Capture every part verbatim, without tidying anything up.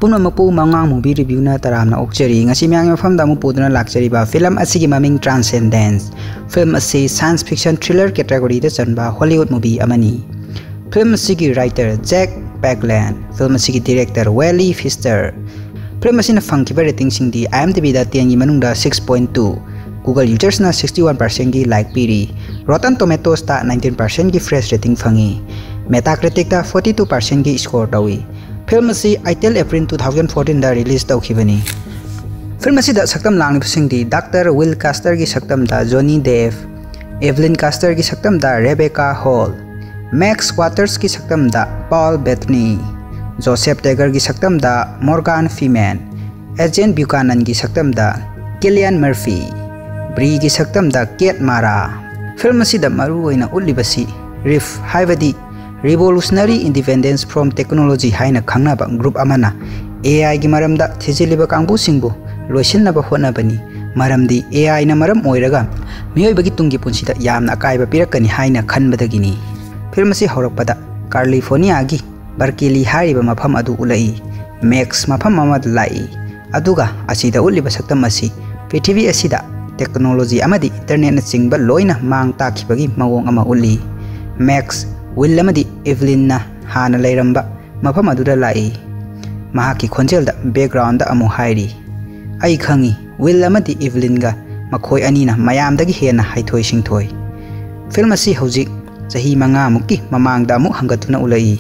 ꯄꯨꯝꯅꯃꯛꯄꯨ ꯃꯉꯥꯡ movie reviewꯅ ꯇꯔꯥꯝꯅ ꯑꯣꯛꯆꯔꯤ꯫ ꯉꯁꯤ ꯃꯌꯥꯝꯒꯤ ꯃꯐꯝꯗ ꯑꯃꯨꯛ ꯄꯨꯗꯨꯅ ꯂꯥꯛꯆꯔꯤꯕ film ꯑꯁꯤꯒꯤ ꯃꯃꯤꯡ Transcendence꯫ Film ꯑꯁꯤ science fiction thriller categoryꯗ ꯆꯟꯕ Hollywood movie ꯑꯃꯅꯤ꯫ Film ꯑꯁꯤꯒꯤ writer Jack Palance, film ꯑꯁꯤꯒꯤ director Wally Pfister꯫ Film ꯑꯁꯤꯅ ꯐꯪꯈꯤꯕ ratingꯁꯤꯡꯗꯤ IMDbꯗ tenꯒꯤ ꯃꯅꯨꯡꯗ six point two, Google usersꯅ sixty one percentꯒꯤ like ꯄꯤꯔꯤ, Rotten Tomatoesꯇ nineteen percentꯒꯤ fresh rating ꯐꯪꯉꯤ, Metacriticꯇ forty two percentꯒꯤ score ꯇꯧꯏ꯫ Film ꯑꯁꯤ ꯑꯥꯏꯇꯦꯜ April two thousand fourteenꯗ release ꯇꯧꯈꯤꯕꯅꯤ꯫ Film ꯑꯁꯤꯗ ꯁꯛꯇꯝ ꯂꯥꯡꯂꯤꯕꯁꯤꯡꯗꯤ Doctor Will Custerꯒꯤ ꯁꯛꯇꯝꯗ Johnny Depp, Evelyn Custerꯒꯤ ꯁꯛꯇꯝꯗ Rebecca Hall, Max Watersꯀꯤ ꯁꯛꯇꯝꯗ Paul Bettany, Joseph Tagerꯒꯤ ꯁꯛꯇꯝꯗ Morgan Freeman, Agent Buchananꯒꯤ ꯁꯛꯇꯝꯗ Cillian Murphy, Breeꯒꯤ ꯁꯛꯇꯝꯗ Kate Mara꯫ Film ꯑꯁꯤꯗ ꯃꯔꯨꯑꯣꯏꯅ ꯎꯠꯂꯤꯕꯁꯤ RIFF ꯍꯥꯏꯕꯗꯤ Revolutionary Independence from Technology ꯍꯥꯏꯅ ꯈꯪꯅꯕ group ꯑꯃꯅ AIꯒꯤ ꯃꯔꯝꯗ ꯊꯤꯖꯤꯜꯂꯤꯕ ꯀꯥꯡꯕꯨꯁꯤꯡꯕꯨ ꯂꯣꯏꯁꯤꯟꯅꯕ ꯍꯣꯠꯅꯕꯅꯤ꯫ ꯃꯔꯝꯗꯤ AIꯅ ꯃꯔꯝ ꯑꯣꯏꯔꯒ ꯃꯤꯑꯣꯏꯕꯒꯤ ꯇꯨꯡꯒꯤ ꯄꯨꯟꯁꯤꯗ ꯌꯥꯝꯅ ꯑꯀꯥꯏꯕ ꯄꯤꯔꯛꯀꯅꯤ ꯍꯥꯏꯅ ꯈꯟꯕꯗꯒꯤꯅꯤ꯫ Film ꯑꯁꯤ ꯍꯧꯔꯛꯄꯗ Californiaꯒꯤ Berkeley ꯍꯥꯏꯔꯤꯕ ꯃꯐꯝ ꯑꯗꯨ ꯎꯠꯂꯛꯏ꯫ Max ꯃꯐꯝ ꯑꯃꯗ ꯂꯥꯛꯏ, ꯑꯗꯨꯒ ꯑꯁꯤꯗ ꯎꯠꯂꯤꯕ ꯁꯛꯇꯝ ꯑꯁꯤ ꯄ꯭ꯔꯤꯊꯤꯕꯤ ꯑꯁꯤꯗ technology ꯑꯃꯗꯤ internetꯅꯆꯤꯡꯕ ꯂꯣꯏꯅ ꯃꯥꯡ ꯇꯥꯛꯈꯤꯕꯒꯤ ꯃꯑꯣꯡ ꯑꯃ ꯎꯠꯂꯤ꯫ Max, Will ꯑꯃꯗꯤ Evelynꯅ ꯍꯥꯟꯅ ꯂꯩꯔꯝꯕ ꯃꯐꯝ ꯑꯗꯨꯗ ꯂꯥꯛꯏ꯫ ꯃꯍꯥꯛꯀꯤ ꯈꯣꯟꯖꯦꯜꯗ backgroundꯗ ꯑꯃꯨꯛ ꯍꯥꯏꯔꯤ, "ꯑꯩ ꯈꯪꯏ, Will ꯑꯃꯗꯤ Evelynꯒ ꯃꯈꯣꯏ ꯑꯅꯤꯅ ꯃꯌꯥꯝꯗꯒꯤ ꯍꯦꯟꯅ ꯍꯩꯊꯣꯏ ꯁꯤꯡꯊꯣꯏ꯫" Film ꯑꯁꯤ ꯍꯧꯖꯤꯛ ꯆꯍꯤ ꯃꯉꯥꯃꯨꯛꯀꯤ ꯃꯃꯥꯡꯗ ꯑꯃꯨꯛ ꯍꯟꯒꯠꯇꯨꯅ ꯎꯠꯂꯛꯏ꯫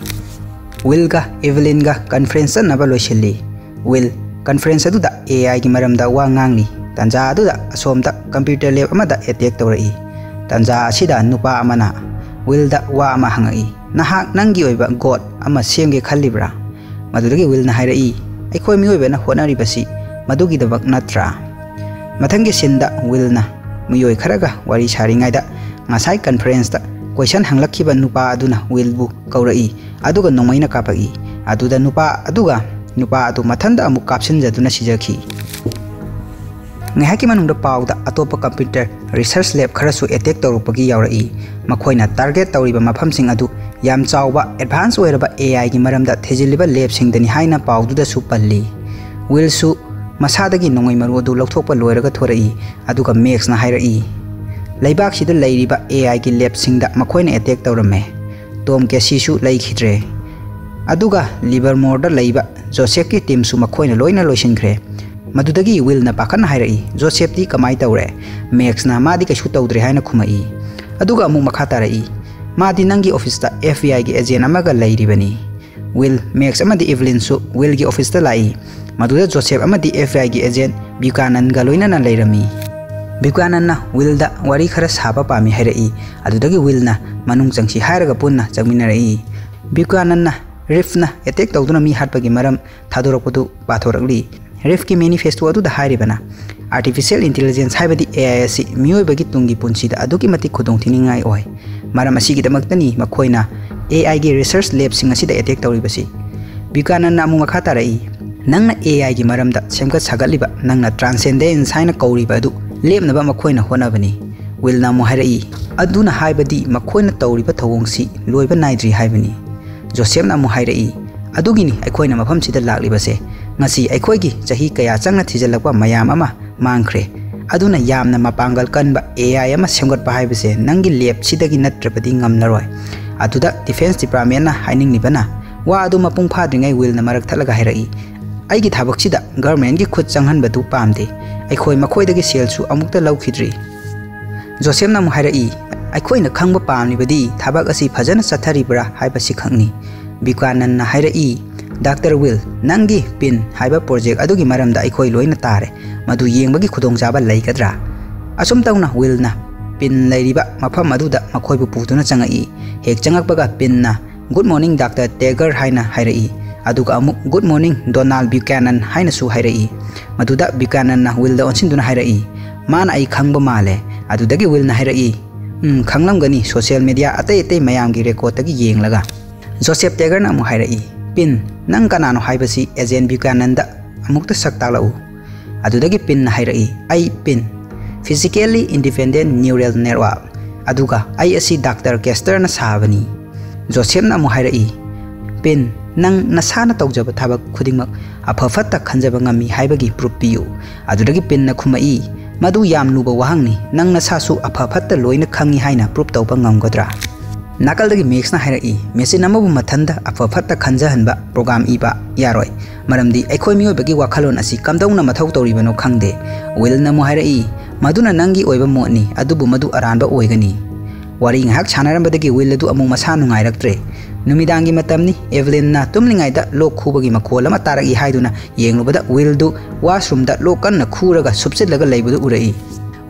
Willꯒ Evelynꯒ conference ꯆꯠꯅꯕ ꯂꯣꯏꯁꯤꯜꯂꯤ꯫ Will conference ꯑꯗꯨꯗ AIꯒꯤ ꯃꯔꯝꯗ ꯋꯥ ꯉꯥꯡꯂꯤ꯫ ꯇꯥꯟꯖꯥ ꯑꯗꯨꯗ ꯑꯁꯣꯝꯗ computer lab ꯑꯃꯗ attack ꯇꯧꯔꯛꯏ꯫ ꯇꯥꯟꯖꯥ ꯑꯁꯤꯗ ꯅꯨꯄꯥ ꯑꯃꯅ Willꯗ ꯋꯥ ꯑꯃ ꯍꯪꯉꯛꯏ, "ꯅꯍꯥꯛ ꯅꯪꯒꯤ ꯑꯣꯏꯕ god ꯑꯃ ꯁꯦꯝꯒꯦ ꯈꯜꯂꯤꯕ꯭ꯔꯥ?" ꯃꯗꯨꯗꯒꯤ Willꯅ ꯍꯥꯏꯔꯛꯏ, "ꯑꯩꯈꯣꯏ ꯃꯤꯑꯣꯏꯕꯅ ꯍꯣꯠꯅꯔꯤꯕꯁꯤ ꯃꯗꯨꯒꯤꯗꯃꯛ ꯅꯠꯇ꯭ꯔꯥ?" ꯃꯊꯪꯒꯤ sceneꯗ Willꯅ ꯃꯤꯑꯣꯏ ꯈꯔꯒ ꯋꯥꯔꯤ ꯁꯥꯔꯤꯉꯩꯗ ꯉꯁꯥꯏ conferenceꯇ question ꯍꯪꯂꯛꯈꯤꯕ ꯅꯨꯄꯥ ꯑꯗꯨꯅ Willꯕꯨ ꯀꯧꯔꯛꯏ, ꯑꯗꯨꯒ ꯅꯣꯡꯃꯩꯅ ꯀꯥꯞꯄꯛꯏ꯫ ꯑꯗꯨꯗ ꯅꯨꯄꯥ ꯑꯗꯨꯒ ꯅꯨꯄꯥ ꯑꯗꯨ ꯃꯊꯟꯇ ꯑꯃꯨꯛ ꯀꯥꯞꯁꯤꯟꯖꯗꯨꯅ ꯁꯤꯖꯈꯤ꯫ ꯉꯥꯏꯍꯥꯛꯀꯤ ꯃꯅꯨꯡꯗ ꯄꯥꯎꯗ ꯑꯇꯣꯞꯄ computer research lab ꯈꯔꯁꯨ attack ꯇꯧꯔꯛꯄꯒꯤ ꯌꯥꯎꯔꯛꯏ꯫ ꯃꯈꯣꯏꯅ target ꯇꯧꯔꯤꯕ ꯃꯐꯝꯁꯤꯡ ꯑꯗꯨ ꯌꯥꯝ ꯆꯥꯎꯕ ꯑꯦꯗꯚꯥꯟꯁ ꯑꯣꯏꯔꯕ ꯑꯦ ꯑꯥꯏꯒꯤ ꯃꯔꯝꯗ ꯊꯤꯖꯤꯜꯂꯤꯕ ꯂꯦꯞꯁꯤꯡꯗꯅꯤ ꯍꯥꯏꯅ ꯄꯥꯎꯗꯨꯗꯁꯨ ꯄꯜꯂꯤ꯫ ꯋꯤꯜꯁꯨ ꯃꯁꯥꯗꯒꯤ ꯅꯣꯡꯃꯩ ꯃꯔꯨ ꯑꯗꯨ ꯂꯧꯊꯣꯛꯄ ꯂꯣꯏꯔꯒ ꯊꯣꯔꯛꯏ꯫ ꯑꯗꯨꯒ ꯃꯦꯛꯁꯅ ꯍꯥꯏꯔꯛꯏ, ꯂꯩꯕꯥꯛꯁꯤꯗ ꯂꯩꯔꯤꯕ ꯑꯦ ꯑꯥꯏꯒꯤ ꯂꯦꯞꯁꯤꯡꯗ ꯃꯈꯣꯏꯅ ꯑꯦꯇꯦꯛ ꯇꯧꯔꯝꯃꯦ꯫ ꯇꯣꯝ ꯀꯦꯁꯤꯁꯨ ꯂꯩꯈꯤꯗ꯭ꯔꯦ꯫ ꯑꯗꯨꯒ ꯂꯤꯚꯔꯃꯣꯔꯗ ꯂꯩꯕ ꯖꯣꯁꯦꯐꯀꯤ ꯇꯤꯝꯁꯨ ꯃꯈꯣꯏꯅ ꯂꯣꯏꯅ ꯂꯣꯏꯁꯤꯟꯈ꯭ꯔꯦ꯫ ꯃꯗꯨꯗꯒꯤ ꯋꯤꯜꯅ ꯄꯥꯈꯠꯅ ꯍꯥꯏꯔꯛꯏ, ꯖꯣꯁꯦꯐꯇꯤ ꯀꯃꯥꯏ ꯇꯧꯔꯦ? ꯃꯦꯛꯁꯅ ꯃꯥꯗꯤ ꯀꯩꯁꯨ ꯇꯧꯗ꯭ꯔꯦ ꯍꯥꯏꯅ ꯈꯨꯝꯃꯛꯏ꯫ ꯑꯗꯨꯒ ꯑꯃꯨꯛ ꯃꯈꯥ ꯇꯥꯔꯛꯏ, ꯃꯥꯗꯤ ꯅꯪꯒꯤ ꯑꯣꯐꯤꯁꯇ ꯑꯦꯐ ꯕꯤ ꯑꯥꯏꯒꯤ ꯑꯦꯖꯦꯟ ꯑꯃꯒ ꯂꯩꯔꯤꯕꯅꯤ꯫ ꯋꯤꯜ, ꯃꯦꯛꯁ ꯑꯃꯗꯤ ꯏꯚꯂꯤꯟꯁꯨ ꯋꯤꯜꯒꯤ ꯑꯣꯐꯤꯁꯇ ꯂꯥꯛꯏ꯫ ꯃꯗꯨꯗ ꯖꯣꯁꯦꯐ ꯑꯃꯗꯤ ꯑꯦꯐ ꯕꯤ ꯑꯥꯏꯒꯤ ꯑꯦꯖꯦꯟ ꯕ꯭ꯌꯨꯀꯥꯅꯟꯒ ꯂꯣꯏꯅꯅ ꯂꯩꯔꯝꯃꯤ꯫ ꯕ꯭ꯌꯨꯀꯥꯅꯟꯅ ꯋꯤꯜꯗ ꯋꯥꯔꯤ ꯈꯔ ꯁꯥꯕ ꯄꯥꯝꯃꯤ ꯍꯥꯏꯔꯛꯏ꯫ ꯑꯗꯨꯗꯒꯤ ꯋꯤꯜꯅ ꯃꯅꯨꯡ ꯆꯪꯁꯤ ꯍꯥꯏꯔꯒ ꯄꯨꯟꯅ ꯆꯪꯃꯤꯟꯅꯔꯛꯏ꯫ ꯕ꯭ꯌꯨꯀꯥꯅꯟꯅ ꯔꯤꯐꯅ ꯑꯦꯇꯦꯛ ꯇꯧꯗꯨꯅ ꯃꯤ ꯍꯥꯠꯄꯒꯤ ꯃꯔꯝ ꯊꯥꯗꯣꯔꯛꯄꯗꯨ ꯄꯥꯊꯣꯔꯛꯂꯤ꯫ ꯔꯤꯐꯀꯤ ꯃꯦꯅꯤꯐꯦꯁꯇꯣ ꯑꯗꯨꯗ ꯍꯥꯏꯔꯤꯕꯅ, ꯑꯥꯔꯇꯤꯐꯤꯁꯤꯌꯦꯜ ꯏꯟꯇꯦꯂꯤꯖꯦꯟꯁ ꯍꯥꯏꯕꯗꯤ ꯑꯦ ꯑꯥꯏ ꯑꯁꯤ ꯃꯤꯑꯣꯏꯕꯒꯤ ꯇꯨꯡꯒꯤ ꯄꯨꯟꯁꯤꯗ ꯑꯗꯨꯛꯀꯤ ꯃꯇꯤꯛ ꯈꯨꯗꯣꯡꯊꯤꯅꯤꯡꯉꯥꯏ ꯑꯣꯏ꯫ ꯃꯔꯝ ꯑꯁꯤꯒꯤꯗꯃꯛꯇꯅꯤ ꯃꯈꯣꯏꯅ ꯑꯦ ꯑꯥꯏꯒꯤ ꯔꯤꯁꯔꯆ ꯂꯦꯞꯁꯤꯡ ꯑꯁꯤꯗ ꯑꯦꯇꯦꯛ ꯇꯧꯔꯤꯕꯁꯤ꯫ ꯕ꯭ꯌꯨꯀꯥꯅꯟꯅ ꯑꯃꯨꯛ ꯃꯈꯥ ꯇꯥꯔꯛꯏ, ꯅꯪꯅ ꯑꯦ ꯑꯥꯏꯒꯤ ꯃꯔꯝꯗ ꯁꯦꯝꯒꯠ ꯁꯥꯒꯠꯂꯤꯕ ꯅꯪꯅ ꯇ꯭ꯔꯥꯟꯁꯦꯟꯗꯦꯟꯁ ꯍꯥꯏꯅ ꯀꯧꯔꯤꯕ ꯑꯗꯨ ꯂꯦꯞꯅꯕ ꯃꯈꯣꯏꯅ ꯍꯣꯠꯅꯕꯅꯤ꯫ ꯋꯤꯜꯅ ꯑꯃꯨꯛ ꯍꯥꯏꯔꯛꯏ, ꯑꯗꯨꯅ ꯍꯥꯏꯕꯗꯤ ꯃꯈꯣꯏꯅ ꯇꯧꯔꯤꯕ ꯊꯧꯑꯣꯡꯁꯤ ꯂꯣꯏꯕ ꯅꯥꯏꯗ꯭ꯔꯤ ꯍꯥꯏꯕꯅꯤ꯫ ꯖꯣꯁꯦꯐꯅ ꯑꯃꯨꯛ ꯍꯥꯏꯔꯛꯏ, ꯑꯗꯨꯒꯤꯅꯤ ꯑꯩꯈꯣꯏꯅ ꯃꯐꯝꯁꯤꯗ ꯂꯥꯛꯂꯤꯕꯁꯦ꯫ ꯉꯁꯤ ꯑꯩꯈꯣꯏꯒꯤ ꯆꯍꯤ ꯀꯌꯥ ꯆꯪꯅ ꯊꯤꯖꯤꯜꯂꯛꯄ ꯃꯌꯥꯝ ꯑꯃ ꯃꯥꯡꯈ꯭ꯔꯦ꯫ ꯑꯗꯨꯅ ꯌꯥꯝꯅ ꯃꯄꯥꯡꯒꯜ ꯀꯟꯕ ꯑꯦ ꯑꯥꯏ ꯑꯃ ꯁꯦꯝꯒꯠꯄ ꯍꯥꯏꯕꯁꯦ ꯅꯪꯒꯤ ꯂꯦꯞꯁꯤꯗꯒꯤ ꯅꯠꯇ꯭ꯔꯕꯗꯤ ꯉꯝꯂꯔꯣꯏ꯫ ꯑꯗꯨꯗ ꯗꯤꯐꯦꯟꯁ ꯗꯤꯄꯥꯔꯠꯃꯦꯟꯅ ꯍꯥꯏꯅꯤꯡꯂꯤꯕꯅ, ꯋꯥ ꯑꯗꯨ ꯃꯄꯨꯡ ꯐꯥꯗ꯭ꯔꯤꯉꯩ ꯋꯤꯜꯅ ꯃꯔꯛ ꯊꯠꯂꯒ ꯍꯥꯏꯔꯛꯏ, ꯑꯩꯒꯤ ꯊꯕꯛꯁꯤꯗ ꯒꯚꯔꯟꯃꯦꯟꯒꯤ ꯈꯨꯠ ꯆꯪꯍꯟꯕꯗꯨ ꯄꯥꯝꯗꯦ꯫ ꯑꯩꯈꯣꯏ ꯃꯈꯣꯏꯗꯒꯤ ꯁꯦꯜꯁꯨ ꯑꯃꯨꯛꯇ ꯂꯧꯈꯤꯗ꯭ꯔꯤ꯫ ꯖꯣꯁꯦꯐꯅ ꯑꯃꯨꯛ ꯍꯥꯏꯔꯛꯏ, ꯑꯩꯈꯣꯏꯅ ꯈꯪꯕ ꯄꯥꯝꯂꯤꯕꯗꯤ ꯊꯕꯛ ꯑꯁꯤ ꯐꯖꯅ ꯆꯠꯊꯔꯤꯕ꯭ꯔꯥ ꯍꯥꯏꯕꯁꯤ ꯈꯛꯅꯤ꯫ ꯕ꯭ꯌꯨꯀꯥꯅꯟꯅ ꯍꯥꯏꯔꯛꯏ, ꯗꯥꯛꯇꯔ ꯋꯤꯜ, ꯅꯪꯒꯤ ꯄꯤꯟ ꯍꯥꯏꯕ ꯄ꯭ꯔꯣꯖꯦꯛ ꯑꯗꯨꯒꯤ ꯃꯔꯝꯗ ꯑꯩꯈꯣꯏ ꯂꯣꯏꯅ ꯇꯥꯔꯦ꯫ ꯃꯗꯨ ꯌꯦꯡꯕꯒꯤ ꯈꯨꯗꯣꯡꯆꯥꯕ ꯂꯩꯒꯗ꯭ꯔꯥ? ꯑꯁꯨꯝ ꯇꯧꯅ ꯋꯤꯜꯅ ꯄꯤꯟ ꯂꯩꯔꯤꯕ ꯃꯐꯝ ꯑꯗꯨꯗ ꯃꯈꯣꯏꯕꯨ ꯄꯨꯗꯨꯅ ꯆꯪꯉꯛꯏ꯫ ꯍꯦꯛ ꯆꯪꯉꯛꯄꯒ ꯄꯤꯟꯅ, "Good morning, ꯗꯥꯛꯇꯔ ꯇꯦꯒꯔ" ꯍꯥꯏꯅ ꯍꯥꯏꯔꯛꯏ꯫ ꯑꯗꯨꯒ ꯑꯃꯨꯛ, "Good morning, ꯗꯣꯅꯥꯜ ꯕ꯭ꯌꯨꯀꯦꯅꯟ" ꯍꯥꯏꯅꯁꯨ ꯍꯥꯏꯔꯛꯏ꯫ ꯃꯗꯨꯗ ꯕ꯭ꯌꯨꯀꯦꯅꯟꯅ ꯋꯤꯜꯗ ꯑꯣꯟꯁꯤꯟꯗꯨꯅ ꯍꯥꯏꯔꯛꯏ, "ꯃꯥꯅ ꯑꯩ ꯈꯪꯕ ꯃꯥꯜꯂꯦ꯫" ꯑꯗꯨꯗꯒꯤ ꯋꯤꯜꯅ ꯍꯥꯏꯔꯛꯏ, "ꯎꯝ, ꯈꯪꯂꯝꯒꯅꯤ, ꯁꯣꯁꯤꯌꯦꯜ ꯃꯤꯗꯤꯌꯥ ꯑꯇꯩ ꯑꯇꯩ ꯃꯌꯥꯝꯒꯤ ꯔꯦꯀꯣꯔꯠꯇꯒꯤ ꯌꯦꯡꯂꯒ꯫" ꯖꯣꯁꯦꯐ ꯇꯦꯒꯔꯅ ꯑꯃꯨꯛ ꯍꯥꯏꯔꯛꯏ, "ꯄꯤꯟ, ꯅꯪ ꯀꯅꯥꯅꯣ ꯍꯥꯏꯕꯁꯤ ꯑꯦꯖꯦꯟ ꯕ꯭ꯌꯨꯀꯦꯅꯟꯗ ꯑꯃꯨꯛꯇ ꯁꯛ ꯇꯥꯛꯂꯛꯎ꯫" ꯑꯗꯨꯗꯒꯤ ꯄꯤꯟꯅ ꯍꯥꯏꯔꯛꯏ, "ꯑꯩ pin, physically independent neural network, ꯑꯗꯨꯒ ꯑꯩ ꯑꯁꯤ ꯗꯥꯛꯇꯔ ꯀꯦꯁꯇꯔꯅ ꯁꯥꯕꯅꯤ꯫" ꯖꯣꯁꯦꯞꯅ ꯑꯃꯨꯛ ꯍꯥꯏꯔꯛꯏ, "ꯄꯤꯟ, ꯅꯪ ꯅꯁꯥꯅ ꯇꯧꯖꯕ ꯊꯕꯛ ꯈꯨꯗꯤꯡꯃꯛ ꯑꯐ ꯐꯠꯇ ꯈꯟꯖꯕ ꯉꯝꯃꯤ ꯍꯥꯏꯕꯒꯤ proof ꯄꯤꯌꯨ꯫" ꯑꯗꯨꯗꯒꯤ ꯄꯤꯟꯅ ꯈꯨꯝꯃꯛꯏ, "ꯃꯗꯨ ꯌꯥꯝ ꯂꯨꯕ ꯋꯥꯍꯪꯅꯤ꯫ ꯅꯪ ꯅꯁꯥꯁꯨ ꯑꯐ ꯐꯠꯇ ꯂꯣꯏꯅ ꯈꯪꯉꯤ ꯍꯥꯏꯅ proof ꯇꯧꯕ ꯉꯝꯒꯗ꯭ꯔꯥ?" ꯅꯥꯀꯜꯗꯒꯤ ꯃꯦꯛꯁꯅ ꯍꯥꯏꯔꯛꯏ, "ꯃꯦꯆꯤꯟ ꯑꯃꯕꯨ ꯃꯊꯟꯇ ꯑꯐ ꯐꯠꯇ ꯈꯟꯖꯍꯟꯕ program ꯏꯕ ꯌꯥꯔꯣꯏ, ꯃꯔꯝꯗꯤ ꯑꯩꯈꯣꯏ ꯃꯤꯑꯣꯏꯕꯒꯤ ꯋꯥꯈꯜꯂꯣꯟ ꯑꯁꯤ ꯀꯝꯗꯧꯅ ꯃꯊꯧ ꯇꯧꯔꯤꯕꯅꯣ ꯈꯪꯗꯦ꯫" ꯋꯤꯜꯅ ꯑꯃꯨꯛ ꯍꯥꯏꯔꯛꯏ, "ꯃꯗꯨꯅ ꯅꯪꯒꯤ ꯑꯣꯏꯕ ꯃꯣꯠꯅꯤ, ꯑꯗꯨꯕꯨ ꯃꯗꯨ ꯑꯔꯥꯟꯕ ꯑꯣꯏꯒꯅꯤ꯫" ꯋꯥꯔꯤ ꯉꯥꯏꯍꯥꯛ ꯁꯥꯟꯅꯔꯝꯕꯗꯒꯤ ꯋꯤꯜ ꯑꯗꯨ ꯑꯃꯨꯛ ꯃꯁꯥ ꯅꯨꯡꯉꯥꯏꯔꯛꯇ꯭ꯔꯦ꯫ ꯅꯨꯃꯤꯗꯥꯡꯒꯤ ꯃꯇꯝꯅꯤ꯫ ꯑꯦꯚꯂꯤꯟꯅ ꯇꯨꯝꯂꯤꯉꯩꯗ ꯂꯣꯛ ꯈꯨꯕꯒꯤ ꯃꯈꯣꯜ ꯑꯃ ꯇꯥꯔꯛꯏ ꯍꯥꯏꯗꯨꯅ ꯌꯦꯡꯂꯨꯕꯗ ꯋꯤꯜꯗꯨ washroomꯗ ꯂꯣꯛ ꯀꯟꯅ ꯈꯨꯔꯒ ꯁꯨꯞꯆꯤꯜꯂꯒ ꯂꯩꯕꯗꯨ ꯎꯔꯛꯏ꯫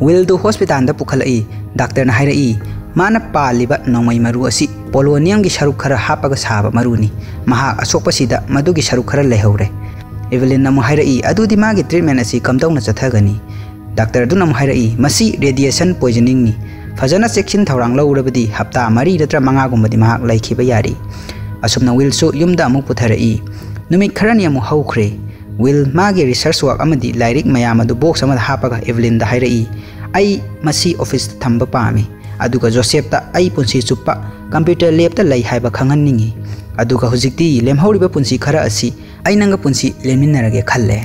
ꯋꯤꯜꯗꯨ ꯍꯣꯁꯄꯤꯇꯥꯜꯗ ꯄꯨꯈꯠꯂꯛꯏ꯫ ꯗꯥꯛꯇꯔꯅ ꯍꯥꯏꯔꯛꯏ, "ꯃꯥꯅ ꯄꯥꯜꯂꯤꯕ ꯅꯣꯡꯃꯩ ꯃꯔꯨ ꯑꯁꯤ poloniumꯒꯤ ꯁꯔꯨꯛ ꯈꯔ ꯍꯥꯞꯄꯒ ꯁꯥꯕ ꯃꯔꯨꯅꯤ꯫ ꯃꯍꯥꯛ ꯑꯁꯣꯛꯄꯁꯤꯗ ꯃꯗꯨꯒꯤ ꯁꯔꯨꯛ ꯈꯔ ꯂꯩꯍꯧꯔꯦ꯫" ꯑꯦꯚꯂꯤꯟꯅ ꯑꯃꯨꯛ ꯍꯥꯏꯔꯛꯏ, "ꯑꯗꯨꯗꯤ ꯃꯥꯒꯤ treatment ꯑꯁꯤ ꯀꯝꯗꯧꯅ ꯆꯠꯊꯒꯅꯤ?" ꯗꯥꯛꯇꯔ ꯑꯗꯨꯅ ꯑꯃꯨꯛ ꯍꯥꯏꯔꯛꯏ, "ꯃꯁꯤ radiation poisoningꯅꯤ꯫ ꯐꯖꯅ ꯆꯦꯛꯁꯤꯟ ꯊꯧꯔꯥꯡ ꯂꯧꯔꯕꯗꯤ ꯍꯞꯇꯥ ꯃꯔꯤ ꯅꯠꯇ꯭ꯔ ꯃꯉꯥꯒꯨꯝꯕꯗꯤ ꯃꯍꯥꯛ ꯂꯩꯈꯤꯕ ꯌꯥꯔꯤ꯫" ꯑꯁꯨꯝꯅ ꯋꯤꯜꯁꯨ ꯌꯨꯝꯗ ꯑꯃꯨꯛ ꯄꯨꯊꯔꯛꯏ꯫ ꯅꯨꯃꯤꯠ ꯈꯔꯅꯤ ꯑꯃꯨꯛ ꯍꯧꯈ꯭ꯔꯦ꯫ ꯋꯤꯜ ꯃꯥꯒꯤ research work ꯑꯃꯗꯤ ꯂꯥꯏꯔꯤꯛ ꯃꯌꯥꯝ ꯑꯗꯨ box ꯑꯃꯗ ꯍꯥꯞꯄꯒ ꯑꯦꯚꯂꯤꯟꯗ ꯍꯥꯏꯔꯛꯏ, "ꯑꯩ ꯃꯁꯤ officeꯇ ꯊꯝꯕ ꯄꯥꯝꯃꯤ, ꯑꯗꯨꯒ ꯖꯣꯁꯦꯞꯇ ꯑꯩ ꯄꯨꯟꯁꯤ ꯆꯨꯞꯄ computer labꯇ ꯂꯩ ꯍꯥꯏꯕ ꯈꯪꯍꯟꯅꯤꯡꯏ꯫ ꯑꯗꯨꯒ ꯍꯧꯖꯤꯛꯇꯤ ꯂꯦꯝꯍꯧꯔꯤꯕ ꯄꯨꯟꯁꯤ ꯈꯔ ꯑꯁꯤ ꯑꯩ ꯅꯪꯒ ꯄꯨꯟꯁꯤ ꯂꯦꯟꯃꯤꯟꯅꯔꯒꯦ ꯈꯜꯂꯦ꯫"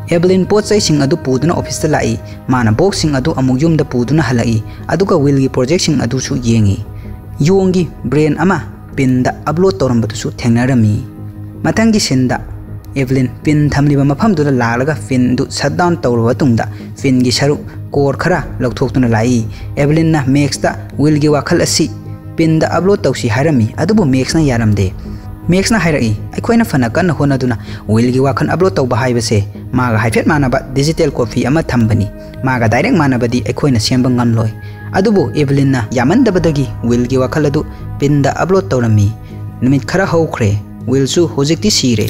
ꯑꯦꯚꯂꯤꯟ ꯄꯣꯠ ꯆꯩꯁꯤꯡ ꯑꯗꯨ ꯄꯨꯗꯨꯅ officeꯇ ꯂꯥꯛꯏ꯫ ꯃꯥꯅ boxꯁꯤꯡ ꯑꯗꯨ ꯑꯃꯨꯛ ꯌꯨꯝꯗ ꯄꯨꯗꯨꯅ ꯍꯜꯂꯛꯏ, ꯑꯗꯨꯒ ꯋꯤꯜꯒꯤ projectꯁꯤꯡ ꯑꯗꯨꯁꯨ ꯌꯦꯡꯉꯤ꯫ ꯌꯣꯡꯒꯤ brain ꯑꯃ ꯄꯤꯟꯗ upload ꯇꯧꯔꯝꯕꯗꯨꯁꯨ ꯊꯦꯡꯅꯔꯝꯃꯤ꯫ ꯃꯊꯪꯒꯤ sceneꯗ ꯑꯦꯚꯂꯤꯟ ꯄꯤꯟ ꯊꯝꯂꯤꯕ ꯃꯐꯝꯗꯨꯗ ꯂꯥꯛꯂꯒ ꯄꯤꯟꯗꯨ shut down ꯇꯧꯔꯕ ꯃꯇꯨꯡꯗ ꯄꯤꯟꯒꯤ ꯁꯔꯨꯛ core ꯈꯔ ꯂꯧꯊꯣꯛꯇꯨꯅ ꯂꯥꯛꯏ꯫ ꯑꯦꯚꯂꯤꯟꯅ ꯃꯦꯛꯁꯇ ꯋꯤꯜꯒꯤ ꯋꯥꯈꯜ ꯑꯁꯤ ꯄꯤꯟꯗ upload ꯇꯧꯁꯤ ꯍꯥꯏꯔꯝꯃꯤ, ꯑꯗꯨꯕꯨ ꯃꯦꯛꯁꯅ ꯌꯥꯔꯝꯗꯦ꯫ ꯃꯦꯛꯁꯅ ꯍꯥꯏꯔꯛꯏ, "ꯑꯩꯈꯣꯏꯅ ꯐꯅ ꯀꯟꯅ ꯍꯣꯠꯅꯗꯨꯅ ꯋꯤꯜꯒꯤ ꯋꯥꯈꯜ upload ꯇꯧꯕ ꯍꯥꯏꯕꯁꯦ ꯃꯥꯒ ꯍꯥꯏꯐꯦꯠ ꯃꯥꯟꯅꯕ digital copy ꯑꯃ ꯊꯝꯕꯅꯤ꯫ ꯃꯥꯒ direct ꯃꯥꯟꯅꯕꯗꯤ ꯑꯩꯈꯣꯏꯅ ꯁꯦꯝꯕ ꯉꯝꯂꯣꯏ꯫" ꯑꯗꯨꯕꯨ ꯑꯦꯚꯂꯤꯟꯅ ꯌꯥꯃꯟꯗꯕꯗꯒꯤ ꯋꯤꯜꯒꯤ ꯋꯥꯈꯜ ꯑꯗꯨ ꯄꯤꯟꯗ upload ꯇꯧꯔꯝꯃꯤ꯫ ꯅꯨꯃꯤꯠ ꯈꯔ ꯍꯧꯈ꯭ꯔꯦ꯫ ꯋꯤꯜꯁꯨ ꯍꯧꯖꯤꯛꯇꯤ ꯁꯤꯔꯦ꯫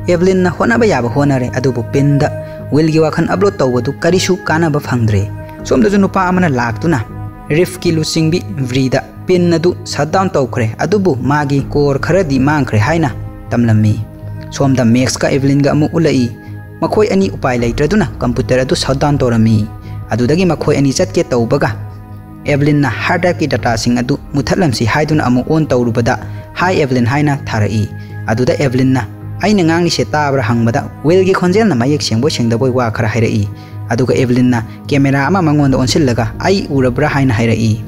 ꯑꯦꯚꯂꯤꯟꯅ ꯍꯣꯠꯅꯕ ꯌꯥꯕ ꯍꯣꯠꯅꯔꯦ, ꯑꯗꯨꯕꯨ ꯄꯤꯟꯗ ꯋꯤꯜꯒꯤ ꯋꯥꯈꯜ upload ꯇꯧꯕꯗꯨ ꯀꯔꯤꯁꯨ ꯀꯥꯟꯅꯕ ꯐꯪꯗ꯭ꯔꯦ꯫ ꯁꯣꯝꯗꯁꯨ ꯅꯨꯄꯥ ꯑꯃꯅ ꯂꯥꯛꯇꯨꯅ ꯔꯤꯐꯀꯤ ꯂꯨꯆꯤꯡꯕꯤ ꯕ꯭ꯔꯤꯗ ꯄꯤꯟ ꯑꯗꯨ shut down ꯇꯧꯈ꯭ꯔꯦ, ꯑꯗꯨꯕꯨ ꯃꯥꯒꯤ core ꯈꯔꯗꯤ ꯃꯥꯡꯈ꯭ꯔꯦ ꯍꯥꯏꯅ ꯇꯝꯂꯝꯃꯤ꯫ ꯁꯣꯝꯗ ꯃꯦꯛꯁꯀ ꯑꯦꯚꯂꯤꯟꯒ ꯑꯃꯨꯛ ꯎꯠꯂꯛꯏ꯫ ꯃꯈꯣꯏ ꯑꯅꯤ ꯎꯄꯥꯏ ꯂꯩꯇ꯭ꯔꯗꯨꯅ computer ꯑꯗꯨ shut down ꯇꯧꯔꯝꯃꯤ꯫ ꯑꯗꯨꯗꯒꯤ ꯃꯈꯣꯏ ꯑꯅꯤ ꯆꯠꯀꯦ ꯇꯧꯕꯒ ꯑꯦꯕꯂꯤꯟꯅ ꯍꯥꯔꯗ ꯗ꯭ꯔꯥꯏꯚꯀꯤ ꯗꯇꯥꯁꯤꯡ ꯑꯗꯨ ꯃꯨꯠꯊꯠꯂꯝꯁꯤ ꯍꯥꯏꯗꯨꯅ ꯑꯃꯨꯛ ꯑꯣꯟ ꯇꯧꯔꯨꯕꯗ, "Hi, ꯑꯦꯕꯂꯤꯟ" ꯍꯥꯏꯅ ꯊꯥꯔꯛꯏ꯫ ꯑꯗꯨꯗ ꯑꯦꯕꯂꯤꯟꯅ "ꯑꯩꯅ ꯉꯥꯡꯂꯤꯁꯦ ꯇꯥꯕ꯭ꯔꯥ?" ꯍꯪꯕꯗ, ꯋꯤꯜꯒꯤ ꯈꯣꯟꯖꯦꯜꯅ ꯃꯌꯦꯛ ꯁꯦꯡꯕꯣꯏ ꯁꯦꯡꯗꯕꯣꯏ ꯋꯥ ꯈꯔ ꯍꯥꯏꯔꯛꯏ꯫ ꯑꯗꯨꯒ ꯑꯦꯕꯂꯤꯟꯅ ꯀꯦꯃꯦꯔꯥ ꯑꯃ ꯃꯉꯣꯟꯗ ꯑꯣꯟꯁꯤꯜꯂꯒ, "ꯑꯩ ꯎꯔꯕ꯭ꯔꯥ?" ꯍꯥꯏꯅ ꯍꯥꯏꯔꯛꯏ꯫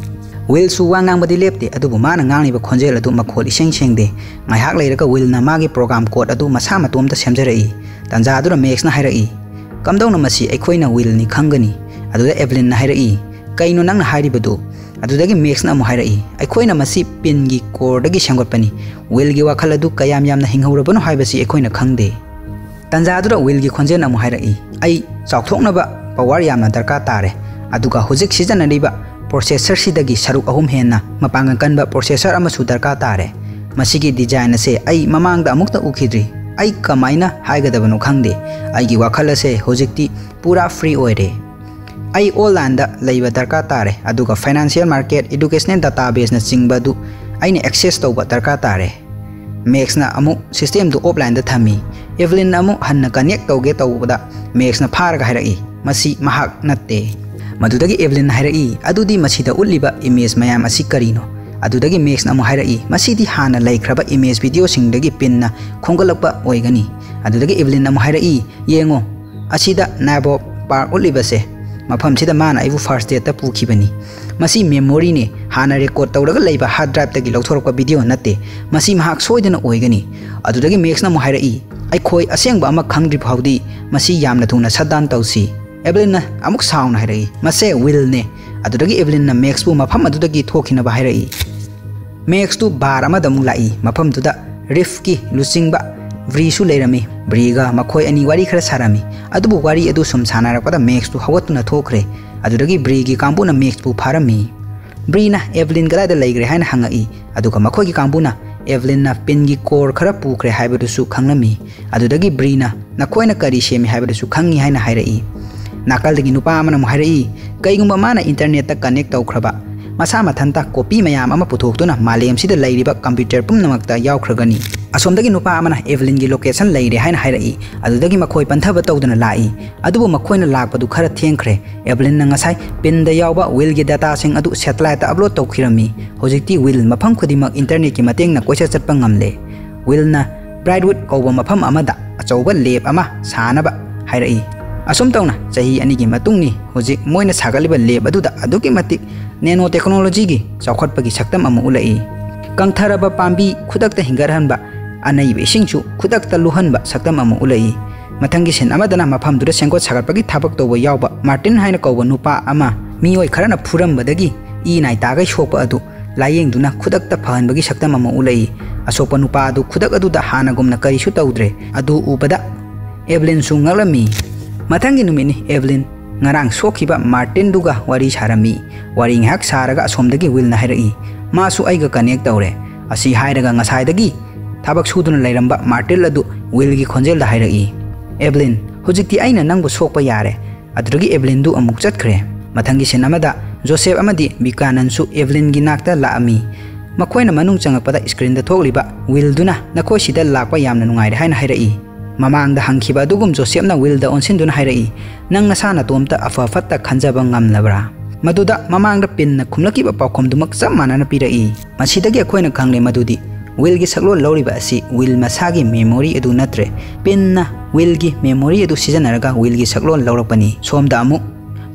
ꯋꯤꯜꯁꯨ ꯋꯥ ꯉꯥꯡꯕꯗꯤ ꯂꯦꯞꯇꯦ, ꯑꯗꯨꯕꯨ ꯃꯥꯅ ꯉꯥꯡꯂꯤꯕ ꯈꯣꯟꯖꯦꯜ ꯑꯗꯨ ꯃꯈꯣꯜ ꯏꯁꯦꯡ ꯁꯦꯡꯗꯦ꯫ ꯉꯥꯏꯍꯥꯛ ꯂꯩꯔꯒ ꯋꯤꯜꯅ ꯃꯥꯒꯤ ꯄ꯭ꯔꯣꯒ꯭ꯔꯥꯝ ꯀꯣꯗ ꯑꯗꯨ ꯃꯁꯥ ꯃꯇꯣꯝꯇ ꯁꯦꯝꯖꯔꯛꯏ꯫ ꯇꯥꯟꯖꯥ ꯑꯗꯨꯗ ꯃꯦꯛꯁꯅ ꯍꯥꯏꯔꯛꯏ, "ꯀꯝꯗꯧꯅ ꯃꯁꯤ ꯑꯩꯈꯣꯏꯅ ꯋꯤꯜꯅꯤ ꯈꯪꯒꯅꯤ?" ꯑꯗꯨꯗ ꯑꯦꯕꯂꯤꯟꯅ ꯍꯥꯏꯔꯛꯏ, "ꯀꯩꯅꯣ ꯅꯪꯅ ꯍꯥꯏꯔꯤꯕꯗꯨ?" ꯑꯗꯨꯗꯒꯤ ꯃꯦꯛꯁꯅ ꯑꯃꯨꯛ ꯍꯥꯏꯔꯛꯏ, "ꯑꯩꯈꯣꯏꯅ ꯃꯁꯤ ꯄꯤꯟꯒꯤ ꯀꯣꯔꯗꯒꯤ ꯁꯦꯝꯒꯠꯄꯅꯤ꯫ ꯋꯤꯜꯒꯤ ꯋꯥꯈꯜ ꯑꯗꯨ ꯀꯌꯥꯝ ꯌꯥꯝꯅ ꯍꯤꯡꯍꯧꯔꯕꯅꯣ ꯍꯥꯏꯕꯁꯤ ꯑꯩꯈꯣꯏꯅ ꯈꯪꯗꯦ꯫" ꯇꯥꯟꯖꯥ ꯑꯗꯨꯗ ꯋꯤꯜꯒꯤ ꯈꯣꯟꯖꯦꯜꯅ ꯑꯃꯨꯛ ꯍꯥꯏꯔꯛꯏ, "ꯑꯩ ꯆꯥꯎꯊꯣꯛꯅꯕ ꯄꯋꯥꯔ ꯌꯥꯝꯅ ꯗꯔꯀꯥꯔ ꯇꯥꯔꯦ, ꯑꯗꯨꯒ ꯍꯧꯖꯤꯛ ꯁꯤꯖꯤꯟꯅꯔꯤꯕ ꯄ꯭ꯔꯣꯁꯦꯁꯔꯁꯤꯗꯒꯤ ꯁꯔꯨꯛ ꯑꯍꯨꯝ ꯍꯦꯟꯅ ꯃꯄꯥꯡꯒꯜ ꯀꯟꯕ ꯄ꯭ꯔꯣꯁꯦꯁꯔ ꯑꯃꯁꯨ ꯗꯔꯀꯥꯔ ꯇꯥꯔꯦ꯫ ꯃꯁꯤꯒꯤ ꯗꯤꯖꯥꯏꯟ ꯑꯁꯦ ꯑꯩ ꯃꯃꯥꯡꯗ ꯑꯃꯨꯛꯇ ꯎꯈꯤꯗ꯭ꯔꯤ꯫ ꯑꯩ ꯀꯃꯥꯏꯅ ꯍꯥꯏꯒꯗꯕꯅꯣ ꯈꯪꯗꯦ꯫ ꯑꯩꯒꯤ ꯋꯥꯈꯜ ꯑꯁꯦ ꯍꯧꯖꯤꯛꯇꯤ ꯄꯨꯔꯥ ꯐ꯭ꯔꯤ ꯑꯣꯏꯔꯦ꯫ ꯑꯩ ꯑꯣꯟꯂꯥꯏꯟꯗ ꯂꯩꯕ ꯗꯔꯀꯥꯔ ꯇꯥꯔꯦ, ꯑꯗꯨꯒ ꯐꯥꯏꯅꯥꯟꯁꯤꯌꯦꯜ ꯃꯥꯔꯀꯦꯠ, ꯏꯗꯨꯀꯦꯁꯅꯦꯜ ꯗꯇꯥꯕꯦꯁꯅꯆꯤꯡꯕ ꯑꯗꯨ ꯑꯩꯅ ꯑꯦꯛꯁꯦꯁ ꯇꯧꯕ ꯗꯔꯀꯥꯔ ꯇꯥꯔꯦ꯫" ꯃꯦꯛꯁꯅ ꯑꯃꯨꯛ ꯁꯤꯁꯇꯦꯝꯗꯨ ꯑꯣꯐꯂꯥꯏꯟꯗ ꯊꯝꯃꯤ꯫ ꯑꯦꯕꯂꯤꯟꯅ ꯑꯃꯨꯛ ꯍꯟꯅ ꯀꯅꯦꯛ ꯇꯧꯒꯦ ꯇꯧꯕꯗ ꯃꯦꯛꯁꯅ ꯐꯥꯔꯒ ꯍꯥꯏꯔꯛꯏ, "ꯃꯁꯤ ꯃꯍꯥꯛ ꯅꯠꯇꯦ꯫" ꯃꯗꯨꯗꯒꯤ ꯑꯦꯕꯂꯤꯟꯅ ꯍꯥꯏꯔꯛꯏ, "ꯑꯗꯨꯗꯤ ꯃꯁꯤꯗ ꯎꯠꯂꯤꯕ ꯏꯃꯦꯖ ꯃꯌꯥꯝ ꯑꯁꯤ ꯀꯔꯤꯅꯣ?" ꯑꯗꯨꯗꯒꯤ ꯃꯦꯛꯁꯅ ꯑꯃꯨꯛ ꯍꯥꯏꯔꯛꯏ, "ꯃꯁꯤꯗꯤ ꯍꯥꯟꯅ ꯂꯩꯈ꯭ꯔꯕ ꯏꯃꯦꯖ ꯚꯤꯗꯤꯑꯣꯁꯤꯡꯗꯒꯤ ꯄꯤꯟꯅ ꯈꯣꯝꯒꯠꯂꯛꯄ ꯑꯣꯏꯒꯅꯤ꯫" ꯑꯗꯨꯗꯒꯤ ꯑꯦꯕꯂꯤꯟꯅ ꯑꯃꯨꯛ ꯍꯥꯏꯔꯛꯏ, "ꯌꯦꯡꯉꯣ, ꯑꯁꯤꯗ ꯅꯥꯕꯣꯕ ꯄꯥꯔꯛ ꯎꯠꯂꯤꯕꯁꯦ, ꯃꯐꯝꯁꯤꯗ ꯃꯥꯅ ꯑꯩꯕꯨ ꯐꯥꯔꯁ ꯗꯦꯠꯇ ꯄꯨꯈꯤꯕꯅꯤ꯫ ꯃꯁꯤ ꯃꯦꯃꯣꯔꯤꯅꯤ, ꯍꯥꯟꯅ ꯔꯦꯀꯣꯔꯗ ꯇꯧꯔꯒ ꯂꯩꯕ ꯍꯥꯔꯗ ꯗ꯭ꯔꯥꯏꯚꯇꯒꯤ ꯂꯧꯊꯣꯔꯛꯄ ꯚꯤꯗꯤꯑꯣ ꯅꯠꯇꯦ꯫ ꯃꯁꯤ ꯃꯍꯥꯛ ꯁꯣꯏꯗꯅ ꯑꯣꯏꯒꯅꯤ꯫" ꯑꯗꯨꯗꯒꯤ ꯃꯦꯛꯁꯅ ꯑꯃꯨꯛ ꯍꯥꯏꯔꯛꯏ, "ꯑꯩꯈꯣꯏ ꯑꯁꯦꯡꯕ ꯑꯃ ꯈꯪꯗ꯭ꯔꯤ ꯐꯥꯎꯗꯤ ꯃꯁꯤ ꯌꯥꯝꯅ ꯊꯨꯅ ꯁꯠ ꯗꯥꯎꯟ ꯇꯧꯁꯤ꯫" ꯑꯦꯕꯂꯤꯟꯅ ꯑꯃꯨꯛ ꯁꯥꯎꯅ ꯍꯥꯏꯔꯛꯏ, "ꯃꯁꯦ ꯋꯤꯜꯅꯦ꯫" ꯑꯗꯨꯗꯒꯤ ꯑꯦꯕꯂꯤꯟꯅ ꯃꯦꯛꯁꯄꯨ ꯃꯐꯝ ꯑꯗꯨꯗꯒꯤ ꯊꯣꯛꯈꯤꯅꯕ ꯍꯥꯏꯔꯛꯏ꯫ ꯃꯦꯛꯁꯇꯨ ꯕꯥꯔ ꯑꯃꯗ ꯑꯃꯨꯛ ꯂꯥꯛꯏ꯫ ꯃꯐꯝꯗꯨꯗ ꯔꯤꯐꯀꯤ ꯂꯨꯆꯤꯡꯕ ꯕ꯭ꯔꯤꯁꯨ ꯂꯩꯔꯝꯃꯤ꯫ ꯕ꯭ꯔꯤꯒ ꯃꯈꯣꯏ ꯑꯅꯤ ꯋꯥꯔꯤ ꯈꯔ ꯁꯥꯔꯝꯃꯤ꯫ ꯑꯗꯨꯕꯨ ꯋꯥꯔꯤ ꯑꯗꯨ ꯁꯨꯝ ꯁꯥꯟꯅꯔꯛꯄꯗ ꯃꯦꯛꯁꯇꯨ ꯍꯧꯒꯠꯇꯨꯅ ꯊꯣꯛꯈ꯭ꯔꯦ꯫ ꯑꯗꯨꯗꯒꯤ ꯕ꯭ꯔꯤꯒꯤ ꯀꯥꯡꯕꯨꯅ ꯃꯦꯛꯁꯄꯨ ꯐꯥꯔꯝꯃꯤ꯫ ꯕ꯭ꯔꯤꯅ ꯑꯦꯕꯂꯤꯟ ꯀꯗꯥꯏꯗ ꯂꯩꯈ꯭ꯔꯦ ꯍꯥꯏꯅ ꯍꯪꯉꯛꯏ꯫ ꯑꯗꯨꯒ ꯃꯈꯣꯏꯒꯤ ꯀꯥꯡꯕꯨꯅ ꯑꯦꯕꯂꯤꯟꯅ ꯄꯤꯟꯒꯤ ꯀꯣꯔ ꯈꯔ ꯄꯨꯈ꯭ꯔꯦ ꯍꯥꯏꯕꯗꯨꯁꯨ ꯈꯪꯂꯝꯃꯤ꯫ ꯑꯗꯨꯗꯒꯤ ꯕ꯭ꯔꯤꯅ ꯅꯈꯣꯏꯅ ꯀꯔꯤ ꯁꯦꯝꯃꯤ ꯍꯥꯏꯕꯗꯨꯁꯨ ꯈꯪꯉꯤ ꯍꯥꯏꯅ ꯍꯥꯏꯔꯛꯏ꯫ ꯅꯥꯀꯜꯗꯒꯤ ꯅꯨꯄꯥ ꯑꯃꯅ ꯑꯃꯨꯛ ꯍꯥꯏꯔꯛꯏ, "ꯀꯩꯒꯨꯝꯕ ꯃꯥꯅ ꯏꯟꯇꯔꯅꯦꯠꯇ ꯀꯅꯦꯛ ꯇꯧꯈ꯭ꯔꯕ, ꯃꯁꯥ ꯃꯊꯟꯇ ꯀꯣꯄꯤ ꯃꯌꯥꯝ ꯑꯃ ꯄꯨꯊꯣꯛꯇꯨꯅ ꯃꯥꯂꯦꯝꯁꯤꯗ ꯂꯩꯔꯤꯕ ꯀꯝꯄ꯭ꯌꯨꯇꯔ ꯄꯨꯝꯅꯃꯛꯇ ꯌꯥꯎꯈ꯭ꯔꯒꯅꯤ꯫" ꯑꯁꯣꯝꯗꯒꯤ ꯅꯨꯄꯥ ꯑꯃꯅ ꯑꯦꯚꯂꯤꯟꯒꯤ ꯂꯣꯀꯦꯁꯟ ꯂꯩꯔꯦ ꯍꯥꯏꯅ ꯍꯥꯏꯔꯛꯏ꯫ ꯑꯗꯨꯗꯒꯤ ꯃꯈꯣꯏ ꯄꯟꯊꯕ ꯇꯧꯗꯨꯅ ꯂꯥꯛꯏ꯫ ꯑꯗꯨꯕꯨ ꯃꯈꯣꯏꯅ ꯂꯥꯛꯄꯗꯨ ꯈꯔ ꯊꯦꯡꯈ꯭ꯔꯦ꯫ ꯑꯦꯚꯂꯤꯟꯅ ꯉꯁꯥꯏ ꯄꯤꯟꯗ ꯌꯥꯎꯕ ꯋꯤꯜꯒꯤ ꯗꯥꯇꯥꯁꯤꯡ ꯑꯗꯨ ꯁꯦꯇꯦꯂꯥꯏꯠꯇ ꯑꯞꯂꯣꯗ ꯇꯧꯈꯤꯔꯝꯃꯤ꯫ ꯍꯧꯖꯤꯛꯇꯤ ꯋꯤꯜ ꯃꯐꯝ ꯈꯨꯗꯤꯡꯃꯛ ꯏꯟꯇꯔꯅꯦꯠꯀꯤ ꯃꯇꯦꯡꯅ ꯀꯣꯏꯆꯠ ꯆꯠꯄ ꯉꯝꯂꯦ꯫ ꯋꯤꯜꯅ ꯕ꯭ꯔꯥꯏꯠꯋꯨꯗ ꯀꯧꯕ ꯃꯐꯝ ꯑꯃꯗ ꯑꯆꯧꯕ ꯂꯦꯕ ꯑꯃ ꯁꯥꯅꯕ ꯍꯥꯏꯔꯛꯏ꯫ ꯑꯁꯨꯝ ꯇꯧꯅ ꯆꯍꯤ ꯑꯅꯤꯒꯤ ꯃꯇꯨꯡꯅꯤ꯫ ꯍꯧꯖꯤꯛ ꯃꯣꯏꯅ ꯁꯥꯒꯠꯂꯤꯕ ꯂꯦꯕ ꯑꯗꯨꯗ ꯑꯗꯨꯛꯀꯤ ꯃꯇꯤꯛ ꯅꯦꯅꯣ ꯇꯦꯛꯅꯣꯂꯣꯖꯤꯒꯤ ꯆꯥꯎꯈꯠꯄꯒꯤ ꯁꯛꯇꯝ ꯑꯃ ꯎꯠꯂꯛꯏ꯫ ꯀꯪꯊꯔꯕ ꯄꯥꯝꯕꯤ ꯈꯨꯗꯛꯇ ꯍꯤꯡꯒꯠꯍꯟꯕ, ꯑꯅꯩꯕ ꯏꯁꯤꯡꯁꯨ ꯈꯨꯗꯛꯇ ꯂꯨꯍꯟꯕ ꯁꯛꯇꯝ ꯑꯃ ꯎꯠꯂꯛꯏ꯫ ꯃꯊꯪꯒꯤ ꯁꯤꯟ ꯑꯃꯗꯅ ꯃꯐꯝꯗꯨꯗ ꯁꯦꯝꯒꯠ ꯁꯥꯒꯠꯄꯒꯤ ꯊꯕꯛ ꯇꯧꯕ ꯌꯥꯎꯕ ꯃꯥꯔꯇꯤꯟ ꯍꯥꯏꯅ ꯀꯧꯕ ꯅꯨꯄꯥ ꯑꯃ ꯃꯤꯑꯣꯏ ꯈꯔꯅ ꯐꯨꯔꯝꯕꯗꯒꯤ ꯏ ꯅꯥꯏ ꯇꯥꯒꯩ ꯁꯣꯛꯄ ꯑꯗꯨ ꯂꯥꯌꯦꯡꯗꯨꯅ ꯈꯨꯗꯛꯇ ꯐꯍꯟꯕꯒꯤ ꯁꯛꯇꯝ ꯑꯃ ꯎꯠꯂꯛꯏ꯫ ꯑꯁꯣꯛꯄ ꯅꯨꯄꯥ ꯑꯗꯨ ꯈꯨꯗꯛ ꯑꯗꯨꯗ ꯍꯥꯟꯅꯒꯨꯝꯅ ꯀꯔꯤꯁꯨ ꯇꯧꯗ꯭ꯔꯦ꯫ ꯑꯗꯨ ꯎꯕꯗ ꯑꯦꯚꯂꯤꯟꯁꯨ ꯉꯛꯂꯝꯃꯤ꯫ ꯃꯊꯪꯒꯤ ꯅꯨꯃꯤꯠꯅꯤ꯫ ꯑꯦꯚꯂꯤꯟ ꯉꯔꯥꯡ ꯁꯣꯛꯈꯤꯕ ꯃꯥꯔꯇꯤꯟꯗꯨꯒ ꯋꯥꯔꯤ ꯁꯥꯔꯝꯃꯤ꯫ ꯋꯥꯔꯤ ꯉꯥꯏꯍꯥꯛ ꯁꯥꯔꯒ ꯑꯁꯣꯝꯗꯒꯤ ꯋꯤꯜꯅ ꯍꯥꯏꯔꯛꯏ, "ꯃꯥꯁꯨ ꯑꯩꯒ ꯀꯅꯦꯛ ꯇꯧꯔꯦ"꯫ ꯑꯁꯤ ꯍꯥꯏꯔꯒ ꯉꯁꯥꯏꯗꯒꯤ ꯊꯕꯛ ꯁꯨꯗꯨꯅ ꯂꯩꯔꯝꯕ ꯃꯥꯔꯇꯤꯟ ꯑꯗꯨ ꯋꯤꯜꯒꯤ ꯈꯣꯟꯖꯦꯜꯗ ꯍꯥꯏꯔꯛꯏ, "ꯑꯦꯚꯂꯤꯟ, ꯍꯧꯖꯤꯛꯇꯤ ꯑꯩꯅ ꯅꯪꯕꯨ ꯁꯣꯛꯄ ꯌꯥꯔꯦ"꯫ ꯑꯗꯨꯗꯒꯤ ꯑꯦꯚꯂꯤꯟꯗꯨ ꯑꯃꯨꯛ ꯆꯠꯈ꯭ꯔꯦ꯫ ꯃꯊꯪꯒꯤ ꯁꯤꯟ ꯑꯃꯗ ꯖꯣꯁꯦꯐ ꯑꯃꯗꯤ ꯕ꯭ꯌꯨꯀꯥꯅꯟꯁꯨ ꯑꯦꯚꯂꯤꯟꯒꯤ ꯅꯥꯛꯇ ꯂꯥꯛꯑꯝꯃꯤ꯫ ꯃꯈꯣꯏꯅ ꯃꯅꯨꯡ ꯆꯪꯉꯛꯄꯗ ꯁ꯭ꯀ꯭ꯔꯤꯟꯗ ꯊꯣꯛꯂꯤꯕ ꯋꯤꯜꯗꯨꯅ "ꯅꯈꯣꯏ ꯁꯤꯗ ꯂꯥꯛꯄ ꯌꯥꯝꯅ ꯅꯨꯡꯉꯥꯏꯔꯦ" ꯍꯥꯏꯅ ꯍꯥꯏꯔꯛꯏ꯫ ꯃꯃꯥꯡꯗ ꯍꯪꯈꯤꯕ ꯑꯗꯨꯒꯨꯝ ꯖꯣꯁꯦꯐꯅ ꯋꯤꯜꯗ ꯑꯣꯟꯁꯤꯟꯗꯨꯅ ꯍꯥꯏꯔꯛꯏ, "ꯅꯪ ꯅꯁꯥ ꯅꯇꯣꯝꯇ ꯑꯐ ꯐꯠꯇ ꯈꯟꯖꯕ ꯉꯝꯂꯕ꯭ꯔꯥ?" ꯃꯗꯨꯗ ꯃꯃꯥꯡꯗ ꯄꯤꯟꯅ ꯈꯨꯝꯂꯛꯈꯤꯕ ꯄꯥꯎꯈꯨꯝꯗꯨꯃꯛ ꯆꯞ ꯃꯥꯟꯅꯅ ꯄꯤꯔꯛꯏ꯫ ꯃꯁꯤꯗꯒꯤ ꯑꯩꯈꯣꯏꯅ ꯈꯪꯂꯦ ꯃꯗꯨꯗꯤ ꯋꯤꯜꯒꯤ ꯁꯛꯂꯣꯟ ꯂꯧꯔꯤꯕ ꯑꯁꯤ ꯋꯤꯜ ꯃꯁꯥꯒꯤ ꯃꯦꯃꯣꯔꯤ ꯑꯗꯨ ꯅꯠꯇ꯭ꯔꯦ꯫ ꯄꯤꯟꯅ ꯋꯤꯜꯒꯤ ꯃꯦꯃꯣꯔꯤ ꯑꯗꯨ ꯁꯤꯖꯤꯟꯅꯔꯒ ꯋꯤꯜꯒꯤ ꯁꯛꯂꯣꯟ ꯂꯧꯔꯛꯄꯅꯤ꯫ ꯁꯣꯝꯗ ꯑꯃꯨꯛ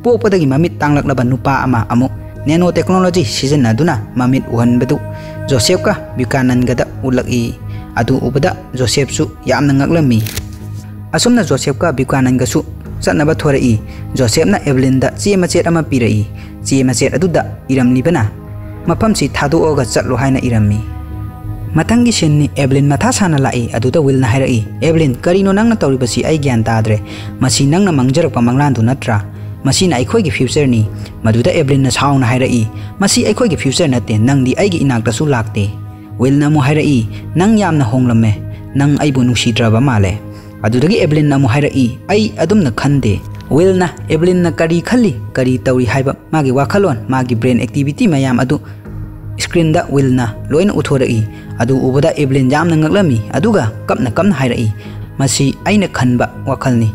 ꯄꯣꯛꯄꯗꯒꯤ ꯃꯃꯤꯠ ꯇꯥꯡꯂꯛꯂꯕ ꯅꯨꯄꯥ ꯑꯃ ꯑꯃꯨꯛ ꯅꯦꯅꯣ ꯇꯦꯛꯅꯣꯂꯣꯖꯤ ꯁꯤꯖꯤꯟꯅꯗꯨꯅ ꯃꯃꯤꯠ ꯎꯍꯟꯕꯗꯨ ꯖꯣꯁꯦꯐꯀ ꯕ꯭ꯌꯨꯀꯥꯅꯟꯒꯗ ꯎꯠꯂꯛꯏ꯫ ꯑꯗꯨ ꯎꯕꯗ ꯖꯣꯁꯦꯐꯁꯨ ꯌꯥꯝꯅ ꯉꯛꯂꯝꯃꯤ꯫ ꯑꯁꯨꯝꯅ ꯖꯣꯁꯦꯐꯀ ꯕ꯭ꯌꯨꯀꯥꯅꯟꯒꯁꯨ ꯆꯠꯅꯕ ꯊꯣꯔꯛꯏ꯫ ꯖꯣꯁꯦꯐꯅ ꯑꯦꯚꯂꯤꯟꯗ ꯆꯦ ꯃꯆꯦꯠ ꯑꯃ ꯄꯤꯔꯛꯏ꯫ ꯆꯦ ꯃꯆꯦꯠ ꯑꯗꯨꯗ ꯏꯔꯝꯂꯤꯕꯅ, "ꯃꯐꯝꯁꯤ ꯊꯥꯗꯣꯛꯑꯒ ꯆꯠꯂꯣ" ꯍꯥꯏꯅ ꯏꯔꯝꯃꯤ꯫ ꯃꯊꯪꯒꯤ ꯁꯤꯟꯅꯤ꯫ ꯑꯦꯚꯂꯤꯟ ꯃꯊꯥ ꯁꯥꯅ ꯂꯥꯛꯏ꯫ ꯑꯗꯨꯗ ꯋꯤꯜꯅ ꯍꯥꯏꯔꯛꯏ, "ꯑꯦꯚꯂꯤꯟ, ꯀꯔꯤꯅꯣ ꯅꯪꯅ ꯇꯧꯔꯤꯕꯁꯤ? ꯑꯩ ꯒ꯭ꯌꯥꯟ ꯇꯥꯗ꯭ꯔꯦ꯫ ꯃꯁꯤ ꯅꯪꯅ ꯃꯪꯖꯔꯛꯄ ꯃꯪꯂꯥꯟꯗꯨ ꯅꯠꯇ꯭ꯔꯥ? ꯃꯁꯤꯅ ꯑꯩꯈꯣꯏꯒꯤ ꯐ꯭ꯌꯨꯆꯔꯅꯤ"꯫ ꯃꯗꯨꯗ ꯑꯦꯚꯂꯤꯟꯅ ꯁꯥꯎꯅ ꯍꯥꯏꯔꯛꯏ, "ꯃꯁꯤ ꯑꯩꯈꯣꯏꯒꯤ ꯐ꯭ꯌꯨꯆꯔ ꯅꯠꯇꯦ꯫ ꯅꯪꯗꯤ ꯑꯩꯒꯤ ꯏꯅꯥꯛꯇꯁꯨ ꯂꯥꯛꯇꯦ"꯫ ꯋꯤꯜꯅ ꯑꯃꯨꯛ ꯍꯥꯏꯔꯛꯏ, "ꯅꯪ ꯌꯥꯝꯅ ꯍꯣꯡꯂꯝꯃꯦ꯫ ꯅꯪ ꯑꯩꯕꯨ ꯅꯨꯡꯁꯤꯗ꯭ꯔꯕ ꯃꯥꯜꯂꯦ"꯫ ꯑꯗꯨꯗꯒꯤ ꯑꯦꯚꯂꯤꯟꯅ ꯑꯃꯨꯛ ꯍꯥꯏꯔꯛꯏ, "ꯑꯩ ꯑꯗꯨꯝꯅ ꯈꯟꯗꯦ"꯫ ꯋꯤꯜꯅ ꯑꯦꯚꯂꯤꯟꯅ ꯀꯔꯤ ꯈꯜꯂꯤ, ꯀꯔꯤ ꯇꯧꯔꯤ ꯍꯥꯏꯕ ꯃꯥꯒꯤ ꯋꯥꯈꯜꯂꯣꯟ, ꯃꯥꯒꯤ ꯕ꯭ꯔꯦꯟ ꯑꯦꯛꯇꯤꯚꯤꯇꯤ ꯃꯌꯥꯝ ꯑꯗꯨ ꯁ꯭ꯀ꯭ꯔꯤꯟꯗ ꯋꯤꯜꯅ ꯂꯣꯏꯅ ꯎꯠꯊꯣꯔꯛꯏ꯫ ꯑꯗꯨ ꯎꯕꯗ ꯏꯕ꯭ꯂꯤꯟ ꯌꯥꯝꯅ ꯉꯛꯂꯝꯃꯤ, ꯑꯗꯨꯒ ꯀꯞꯅ ꯀꯞꯅ ꯍꯥꯏꯔꯛꯏ, "ꯃꯁꯤ ꯑꯩꯅ ꯈꯟꯕ ꯋꯥꯈꯜꯅꯤ꯫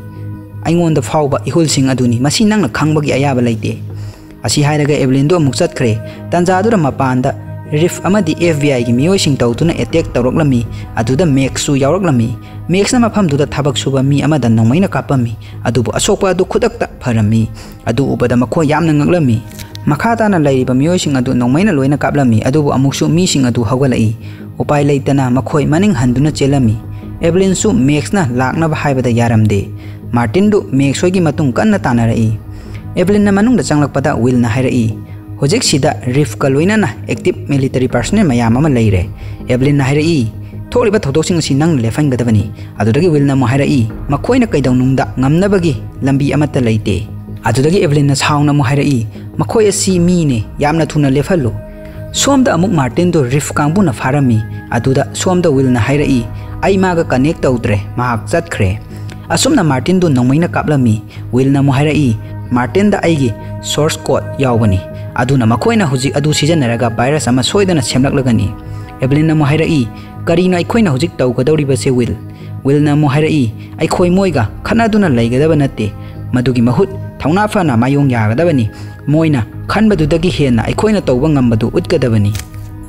ꯑꯩꯉꯣꯟꯗ ꯐꯥꯎꯕ ꯏꯍꯨꯜꯁꯤꯡ ꯑꯗꯨꯅꯤ꯫ ꯃꯁꯤ ꯅꯪꯅ ꯈꯪꯕꯒꯤ ꯑꯌꯥꯕ ꯂꯩꯇꯦ"꯫ ꯑꯁꯤ ꯍꯥꯏꯔꯒ ꯏꯕ꯭ꯂꯤꯟꯗꯨ ꯑꯃꯨꯛ ꯆꯠꯈ꯭ꯔꯦ꯫ ꯇꯟꯖꯥꯗꯨꯗ ꯃꯄꯥꯟꯗ ꯔꯤꯐ ꯑꯃꯗꯤ ꯑꯦꯐ ꯕꯤ ꯑꯥꯏꯒꯤ ꯃꯤꯑꯣꯏꯁꯤꯡ ꯇꯧꯗꯨꯅ ꯑꯦꯇꯦꯛ ꯇꯧꯔꯛꯂꯝꯃꯤ꯫ ꯑꯗꯨꯗ ꯃꯦꯛꯁꯁꯨ ꯌꯥꯎꯔꯛꯂꯝꯃꯤ꯫ ꯃꯦꯛꯁꯅ ꯃꯐꯝꯗꯨꯗ ꯊꯕꯛ ꯁꯨꯕ ꯃꯤ ꯑꯃꯗ ꯅꯣꯡꯃꯩꯅ ꯀꯥꯞꯄꯝꯃꯤ, ꯑꯗꯨꯕꯨ ꯑꯁꯣꯛꯄ ꯑꯗꯨ ꯈꯨꯗꯛꯇ ꯐꯔꯝꯃꯤ꯫ ꯑꯗꯨ ꯎꯕꯗ ꯃꯈꯣꯏ ꯌꯥꯝꯅ ꯉꯛꯂꯝꯃꯤ꯫ ꯃꯈꯥ ꯇꯥꯅ ꯂꯩꯔꯤꯕ ꯃꯤꯑꯣꯏꯁꯤꯡ ꯑꯗꯨ ꯅꯣꯡꯃꯩꯅ ꯂꯣꯏꯅ ꯀꯥꯞꯂꯝꯃꯤ, ꯑꯗꯨꯕꯨ ꯑꯃꯨꯛꯁꯨ ꯃꯤꯁꯤꯡ ꯑꯗꯨ ꯍꯧꯒꯠꯂꯛꯏ꯫ ꯎꯄꯥꯏ ꯂꯩꯇꯅ ꯃꯈꯣꯏ ꯃꯅꯤꯡ ꯍꯟꯗꯨꯅ ꯆꯦꯜꯂꯝꯃꯤ꯫ ꯑꯦꯕ꯭ꯂꯤꯟꯁꯨ ꯃꯦꯛꯁꯅ ꯂꯥꯛꯅꯕ ꯍꯥꯏꯕꯗ ꯌꯥꯔꯝꯗꯦ꯫ ꯃꯥꯔꯇꯤꯟꯗꯨ ꯃꯦꯛꯁ ꯍꯣꯏꯒꯤ ꯃꯇꯨꯡ ꯀꯟꯅ ꯇꯥꯟꯅꯔꯛꯏ꯫ ꯑꯦꯕ꯭ꯂꯤꯟꯅ ꯃꯅꯨꯡꯗ ꯆꯪꯂꯛꯄꯗ ꯋꯤꯜꯅ ꯍꯥꯏꯔꯛꯏ, "ꯍꯧꯖꯤꯛꯁꯤꯗ ꯔꯤꯐꯀ ꯂꯣꯏꯅꯅ ꯑꯦꯛꯇꯤꯚ ꯃꯤꯂꯤꯇꯔꯤ ꯄꯔꯁꯣꯅꯦꯜ ꯃꯌꯥꯝ ꯑꯃ ꯂꯩꯔꯦ"꯫ ꯑꯦꯕ꯭ꯂꯤꯟꯅ ꯍꯥꯏꯔꯛꯏ, "ꯊꯣꯛꯂꯤꯕ ꯊꯧꯗꯣꯛꯁꯤꯡ ꯑꯁꯤ ꯅꯪꯅ ꯂꯦꯞꯍꯟꯒꯗꯕꯅꯤ"꯫ ꯑꯗꯨꯗꯒꯤ ꯋꯤꯜꯅ ꯑꯃꯨꯛ ꯍꯥꯏꯔꯛꯏ, "ꯃꯈꯣꯏꯅ ꯀꯩꯗꯧꯅꯨꯡꯗ ꯉꯝꯅꯕꯒꯤ ꯂꯝꯕꯤ ꯑꯃꯠꯇ ꯂꯩꯇꯦ"꯫ ꯑꯗꯨꯗꯒꯤ ꯑꯦꯕ꯭ꯂꯤꯟꯅ ꯁꯥꯎꯅ ꯑꯃꯨꯛ ꯍꯥꯏꯔꯛꯏ, "ꯃꯈꯣꯏ ꯑꯁꯤ ꯃꯤꯅꯦ, ꯌꯥꯝꯅ ꯊꯨꯅ ꯂꯦꯞꯍꯜꯂꯨ꯫ ꯁꯣꯝꯗ ꯑꯃꯨꯛ ꯃꯥꯔꯇꯤꯟꯗꯨ ꯔꯤꯐ ꯀꯥꯡꯕꯨꯅ ꯐꯥꯔꯝꯃꯤ"꯫ ꯑꯗꯨꯗ ꯁꯣꯝꯗ ꯋꯤꯜꯅ ꯍꯥꯏꯔꯛꯏ, "ꯑꯩ ꯃꯥꯒ ꯀꯅꯦꯛ ꯇꯧꯗ꯭ꯔꯦ, ꯃꯍꯥꯛ ꯆꯠꯈ꯭ꯔꯦ"꯫ ꯑꯁꯨꯝꯅ ꯃꯥꯔꯇꯤꯟꯗꯨ ꯅꯣꯡꯃꯩꯅ ꯀꯥꯞꯂꯝꯃꯤ꯫ ꯋꯤꯜꯅ ꯑꯃꯨꯛ ꯍꯥꯏꯔꯛꯏ, "ꯃꯥꯔꯇꯤꯟꯗ ꯑꯩꯒꯤ ꯁꯣꯔꯁ ꯀꯣꯗ ꯌꯥꯎꯕꯅꯤ, ꯑꯗꯨꯅ ꯃꯈꯣꯏꯅ ꯍꯧꯖꯤꯛ ꯑꯗꯨ ꯁꯤꯖꯤꯟꯅꯔꯒ ꯚꯥꯏꯔꯁ ꯑꯃ ꯁꯣꯏꯗꯅ ꯁꯦꯝꯂꯛꯂꯒꯅꯤ"꯫ ꯑꯦꯕ꯭ꯂꯤꯟꯅ ꯑꯃꯨꯛ ꯍꯥꯏꯔꯛꯏ, "ꯀꯔꯤꯅꯣ ꯑꯩꯈꯣꯏꯅ ꯍꯧꯖꯤꯛ ꯇꯧꯒꯗꯧꯔꯤꯕꯁꯦ, ꯋꯤꯜ?" ꯋꯤꯜꯅ ꯑꯃꯨꯛ ꯍꯥꯏꯔꯛꯏ, "ꯑꯩꯈꯣꯏ ꯃꯣꯏꯒ ꯈꯠꯅꯗꯨꯅ ꯂꯩꯒꯗꯕ ꯅꯠꯇꯦ꯫ ꯃꯗꯨꯒꯤ ꯃꯍꯨꯠ ꯊꯧꯅꯥ ꯐꯅ ꯃꯥꯌꯣꯡ ꯌꯥꯒꯗꯕꯅꯤ꯫ ꯃꯣꯏꯅ ꯈꯟꯕꯗꯨꯗꯒꯤ ꯍꯦꯟꯅ ꯑꯩꯈꯣꯏꯅ ꯇꯧꯕ ꯉꯝꯕꯗꯨ ꯎꯠꯀꯗꯕꯅꯤ"꯫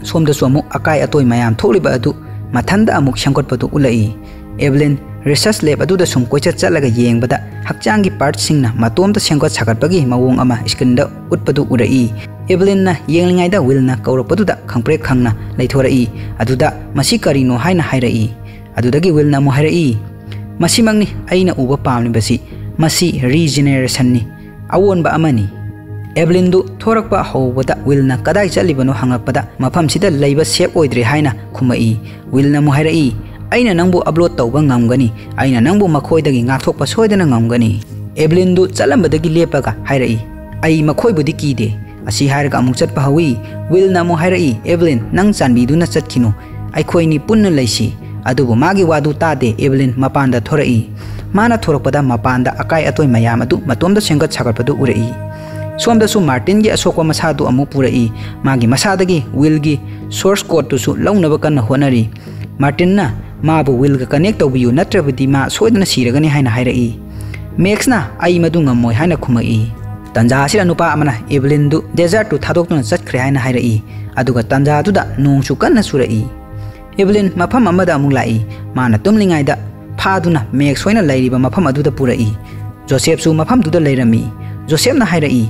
ꯁꯣꯝꯗꯁꯨ ꯑꯃꯨꯛ ꯑꯀꯥꯏ ꯑꯇꯣꯏ ꯃꯌꯥꯝ ꯊꯣꯛꯂꯤꯕ ꯑꯗꯨ ꯃꯊꯟꯗ ꯑꯃꯨꯛ ꯁꯦꯝꯒꯠꯄꯗꯨ ꯎꯠꯂꯛꯏ꯫ ꯑꯦꯕ꯭ꯂꯤꯟ ꯔꯤꯁꯔꯆ ꯂꯦꯕ ꯑꯗꯨꯗ ꯁꯨꯝ ꯀꯣꯏꯆꯠ ꯆꯠꯂꯒ ꯌꯦꯡꯕꯗ ꯍꯛꯆꯥꯡꯒꯤ ꯄꯥꯔꯠꯁꯤꯡꯅ ꯃꯇꯣꯝꯇ ꯁꯦꯝꯒꯠ ꯁꯥꯒꯠꯄꯒꯤ ꯃꯑꯣꯡ ꯑꯃ ꯁ꯭ꯀ꯭ꯔꯤꯟꯗ ꯎꯠꯄꯗꯨ ꯎꯔꯛꯏ꯫ ꯑꯦꯕ꯭ꯂꯤꯟꯅ ꯌꯦꯡꯂꯤꯉꯩꯗ ꯋꯤꯜꯅ ꯀꯧꯔꯛꯄꯗꯨꯗ ꯈꯪꯄ꯭ꯔꯦꯛ ꯈꯪꯅ ꯂꯩꯊꯣꯔꯛꯏ꯫ ꯑꯗꯨꯗ "ꯃꯁꯤ ꯀꯔꯤꯅꯣ?" ꯍꯥꯏꯅ ꯍꯥꯏꯔꯛꯏ꯫ ꯑꯗꯨꯗꯒꯤ ꯋꯤꯜꯅ ꯑꯃꯨꯛ ꯍꯥꯏꯔꯛꯏ, "ꯃꯁꯤꯃꯛꯅꯤ ꯑꯩꯅ ꯎꯕ ꯄꯥꯝꯂꯤꯕꯁꯤ꯫ ꯃꯁꯤ ꯔꯤꯖꯦꯅꯦꯔꯦꯁꯟꯅꯤ, ꯑꯑꯣꯟꯕ ꯑꯃꯅꯤ"꯫ ꯑꯦꯕ꯭ꯂꯤꯟꯗꯨ ꯊꯣꯔꯛꯄ ꯍꯧꯕꯗ ꯋꯤꯜꯅ "ꯀꯗꯥꯏ ꯆꯠꯂꯤꯕꯅꯣ?" ꯍꯪꯂꯛꯄꯗ, "ꯃꯐꯝꯁꯤꯗ ꯂꯩꯕ ꯁꯦꯐ ꯑꯣꯏꯗ꯭ꯔꯦ" ꯍꯥꯏꯅ ꯈꯨꯝꯃꯛꯏ꯫ ꯋꯤꯜꯅ ꯑꯃꯨꯛ ꯍꯥꯏꯔꯛꯏ, "ꯑꯩꯅ ꯅꯪꯕꯨ ꯑꯞꯂꯣꯗ ꯇꯧꯕ ꯉꯝꯒꯅꯤ꯫ ꯑꯩꯅ ꯅꯪꯕꯨ ꯃꯈꯣꯏꯗꯒꯤ ꯉꯥꯛꯊꯣꯛꯄ ꯁꯣꯏꯗꯅ ꯉꯝꯒꯅꯤ"꯫ ꯑꯦꯕ꯭ꯂꯤꯟꯗꯨ ꯆꯠꯂꯝꯕꯗꯒꯤ ꯂꯦꯞꯄꯒ ꯍꯥꯏꯔꯛꯏ, "ꯑꯩ ꯃꯈꯣꯏꯕꯨꯗꯤ ꯀꯤꯗꯦ"꯫ ꯑꯁꯤ ꯍꯥꯏꯔꯒ ꯑꯃꯨꯛ ꯆꯠꯄ ꯍꯧꯏ꯫ ꯋꯤꯜꯅ ꯑꯃꯨꯛ ꯍꯥꯏꯔꯛꯏ, "ꯑꯦꯕ꯭ꯂꯤꯟ, ꯅꯪ ꯆꯥꯟꯕꯤꯗꯨꯅ ꯆꯠꯈꯤꯅꯨ꯫ ꯑꯩꯈꯣꯏꯅꯤ ꯄꯨꯟꯅ ꯂꯩꯁꯤ"꯫ ꯑꯗꯨꯕꯨ ꯃꯥꯒꯤ ꯋꯥꯗꯨ ꯇꯥꯗꯦ꯫ ꯑꯦꯕ꯭ꯂꯤꯟ ꯃꯄꯥꯟꯗ ꯊꯣꯔꯛꯏ꯫ ꯃꯥꯅ ꯊꯣꯔꯛꯄꯗ ꯃꯄꯥꯟꯗ ꯑꯀꯥꯏ ꯑꯇꯣꯏ ꯃꯌꯥꯝ ꯑꯗꯨ ꯃꯇꯣꯝꯇ ꯁꯦꯝꯒꯠ ꯁꯥꯒꯠꯄꯗꯨ ꯎꯔꯛꯏ꯫ ꯁꯣꯝꯗꯁꯨ ꯃꯥꯔꯇꯤꯟꯒꯤ ꯑꯁꯣꯛꯄ ꯃꯁꯥꯗꯨ ꯑꯃꯨꯛ ꯄꯨꯔꯛꯏ꯫ ꯃꯥꯒꯤ ꯃꯁꯥꯗꯒꯤ ꯋꯤꯜꯒꯤ ꯁꯣꯔꯁ ꯀꯣꯗꯇꯨꯁꯨ ꯂꯧꯅꯕ ꯀꯟꯅ ꯍꯣꯠꯅꯔꯤ꯫ ꯃꯥꯔꯇꯤꯟꯅ ꯃꯥꯕꯨ ꯋꯤꯜꯒ ꯀꯅꯦꯛ ꯇꯧꯕꯤꯌꯨ, ꯅꯠꯇ꯭ꯔꯕꯗꯤ ꯃꯥ ꯁꯣꯏꯗꯅ ꯁꯤꯔꯒꯅꯤ ꯍꯥꯏꯅ ꯍꯥꯏꯔꯛꯏ꯫ ꯃꯦꯛꯁꯅ ꯑꯩ ꯃꯗꯨ ꯉꯝꯃꯣꯏ ꯍꯥꯏꯅ ꯈꯨꯝꯃꯛꯏ꯫ ꯇꯟꯖꯥ ꯑꯁꯤꯗ ꯅꯨꯄꯥ ꯑꯃꯅ ꯏꯚꯂꯤꯟꯗꯨ ꯗꯦꯖꯔꯠꯇꯨ ꯊꯥꯗꯣꯛꯇꯨꯅ ꯆꯠꯈ꯭ꯔꯦ ꯍꯥꯏꯅ ꯍꯥꯏꯔꯛꯏ꯫ ꯑꯗꯨꯒ ꯇꯟꯖꯥꯗꯨꯗ ꯅꯣꯡꯁꯨ ꯀꯟꯅ ꯆꯨꯔꯛꯏ꯫ ꯏꯚꯂꯤꯟ ꯃꯐꯝ ꯑꯃꯗ ꯑꯃꯨꯛ ꯂꯥꯛꯏ꯫ ꯃꯥꯅ ꯇꯨꯝꯂꯤꯉꯩꯗ ꯐꯥꯗꯨꯅ ꯃꯦꯛꯁ ꯍꯣꯏꯅ ꯂꯩꯔꯤꯕ ꯃꯐꯝ ꯑꯗꯨꯗ ꯄꯨꯔꯛꯏ꯫ ꯖꯣꯁꯦꯞꯁꯨ ꯃꯐꯝꯗꯨꯗ ꯂꯩꯔꯝꯃꯤ꯫ ꯖꯣꯁꯦꯞꯅ ꯍꯥꯏꯔꯛꯏ,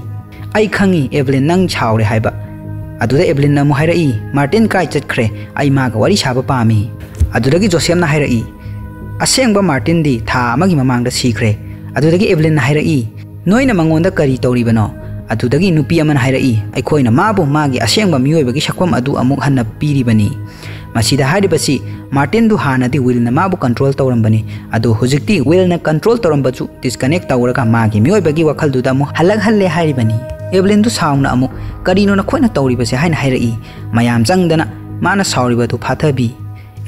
"ꯑꯩ ꯈꯪꯉꯤ, ꯏꯚꯂꯤꯟ, ꯅꯪ ꯁꯥꯎꯔꯦ ꯍꯥꯏꯕ꯫" ꯑꯗꯨꯗ ꯏꯚꯂꯤꯟꯅ ꯑꯃꯨꯛ ꯍꯥꯏꯔꯛꯏ, "ꯃꯥꯔꯇꯤꯟ ꯀꯥꯏ ꯆꯠꯈ꯭ꯔꯦ? ꯑꯩ ꯃꯥꯒ ꯋꯥꯔꯤ ꯁꯥꯕ ꯄꯥꯝꯃꯤ꯫" ꯑꯗꯨꯗꯒꯤ ꯖꯣꯁꯦꯞꯅ ꯍꯥꯏꯔꯛꯏ, "ꯑꯁꯦꯡꯕ ꯃꯥꯔꯇꯤꯟꯗꯤ ꯊꯥ ꯑꯃꯒꯤ ꯃꯃꯥꯡꯗ ꯁꯤꯈ꯭ꯔꯦ꯫" ꯑꯗꯨꯗꯒꯤ ꯏꯚꯂꯤꯟꯅ ꯍꯥꯏꯔꯛꯏ, "ꯅꯣꯏꯅ ꯃꯉꯣꯟꯗ ꯀꯔꯤ ꯇꯧꯔꯤꯕꯅꯣ?" ꯑꯗꯨꯗꯒꯤ ꯅꯨꯄꯤ ꯑꯃꯅ ꯍꯥꯏꯔꯛꯏ, "ꯑꯩꯈꯣꯏꯅ ꯃꯥꯕꯨ ꯃꯥꯒꯤ ꯑꯁꯦꯡꯕ ꯃꯤꯑꯣꯏꯕꯒꯤ ꯁꯛꯐꯝ ꯑꯗꯨ ꯑꯃꯨꯛ ꯍꯟꯅ ꯄꯤꯔꯤꯕꯅꯤ꯫" ꯃꯁꯤꯗ ꯍꯥꯏꯔꯤꯕꯁꯤ ꯃꯥꯔꯇꯤꯟꯗꯨ ꯍꯥꯟꯅꯗꯤ ꯋꯤꯜꯅ ꯃꯥꯕꯨ ꯀꯟꯇ꯭ꯔꯣꯜ ꯇꯧꯔꯝꯕꯅꯤ, ꯑꯗꯨ ꯍꯧꯖꯤꯛꯇꯤ ꯋꯤꯜꯅ ꯀꯟꯇ꯭ꯔꯣꯜ ꯇꯧꯔꯝꯕꯁꯨ ꯗꯤꯁꯀꯅꯦꯛ ꯇꯧꯔꯒ ꯃꯥꯒꯤ ꯃꯤꯑꯣꯏꯕꯒꯤ ꯋꯥꯈꯜꯗꯨꯗ ꯑꯃꯨꯛ ꯍꯜꯂꯛꯍꯜꯂꯦ ꯍꯥꯏꯔꯤꯕꯅꯤ꯫ ꯏꯚꯂꯤꯟꯗꯨ ꯁꯥꯎꯅ ꯑꯃꯨꯛ, "ꯀꯔꯤꯅꯣ ꯅꯈꯣꯏꯅ ꯇꯧꯔꯤꯕꯁꯦ?" ꯍꯥꯏꯅ ꯍꯥꯏꯔꯛꯏ꯫ ꯃꯌꯥꯝ ꯆꯪꯗꯅ ꯃꯥꯅ ꯁꯥꯎꯔꯤꯕꯗꯨ ꯐꯥꯊꯕꯤ꯫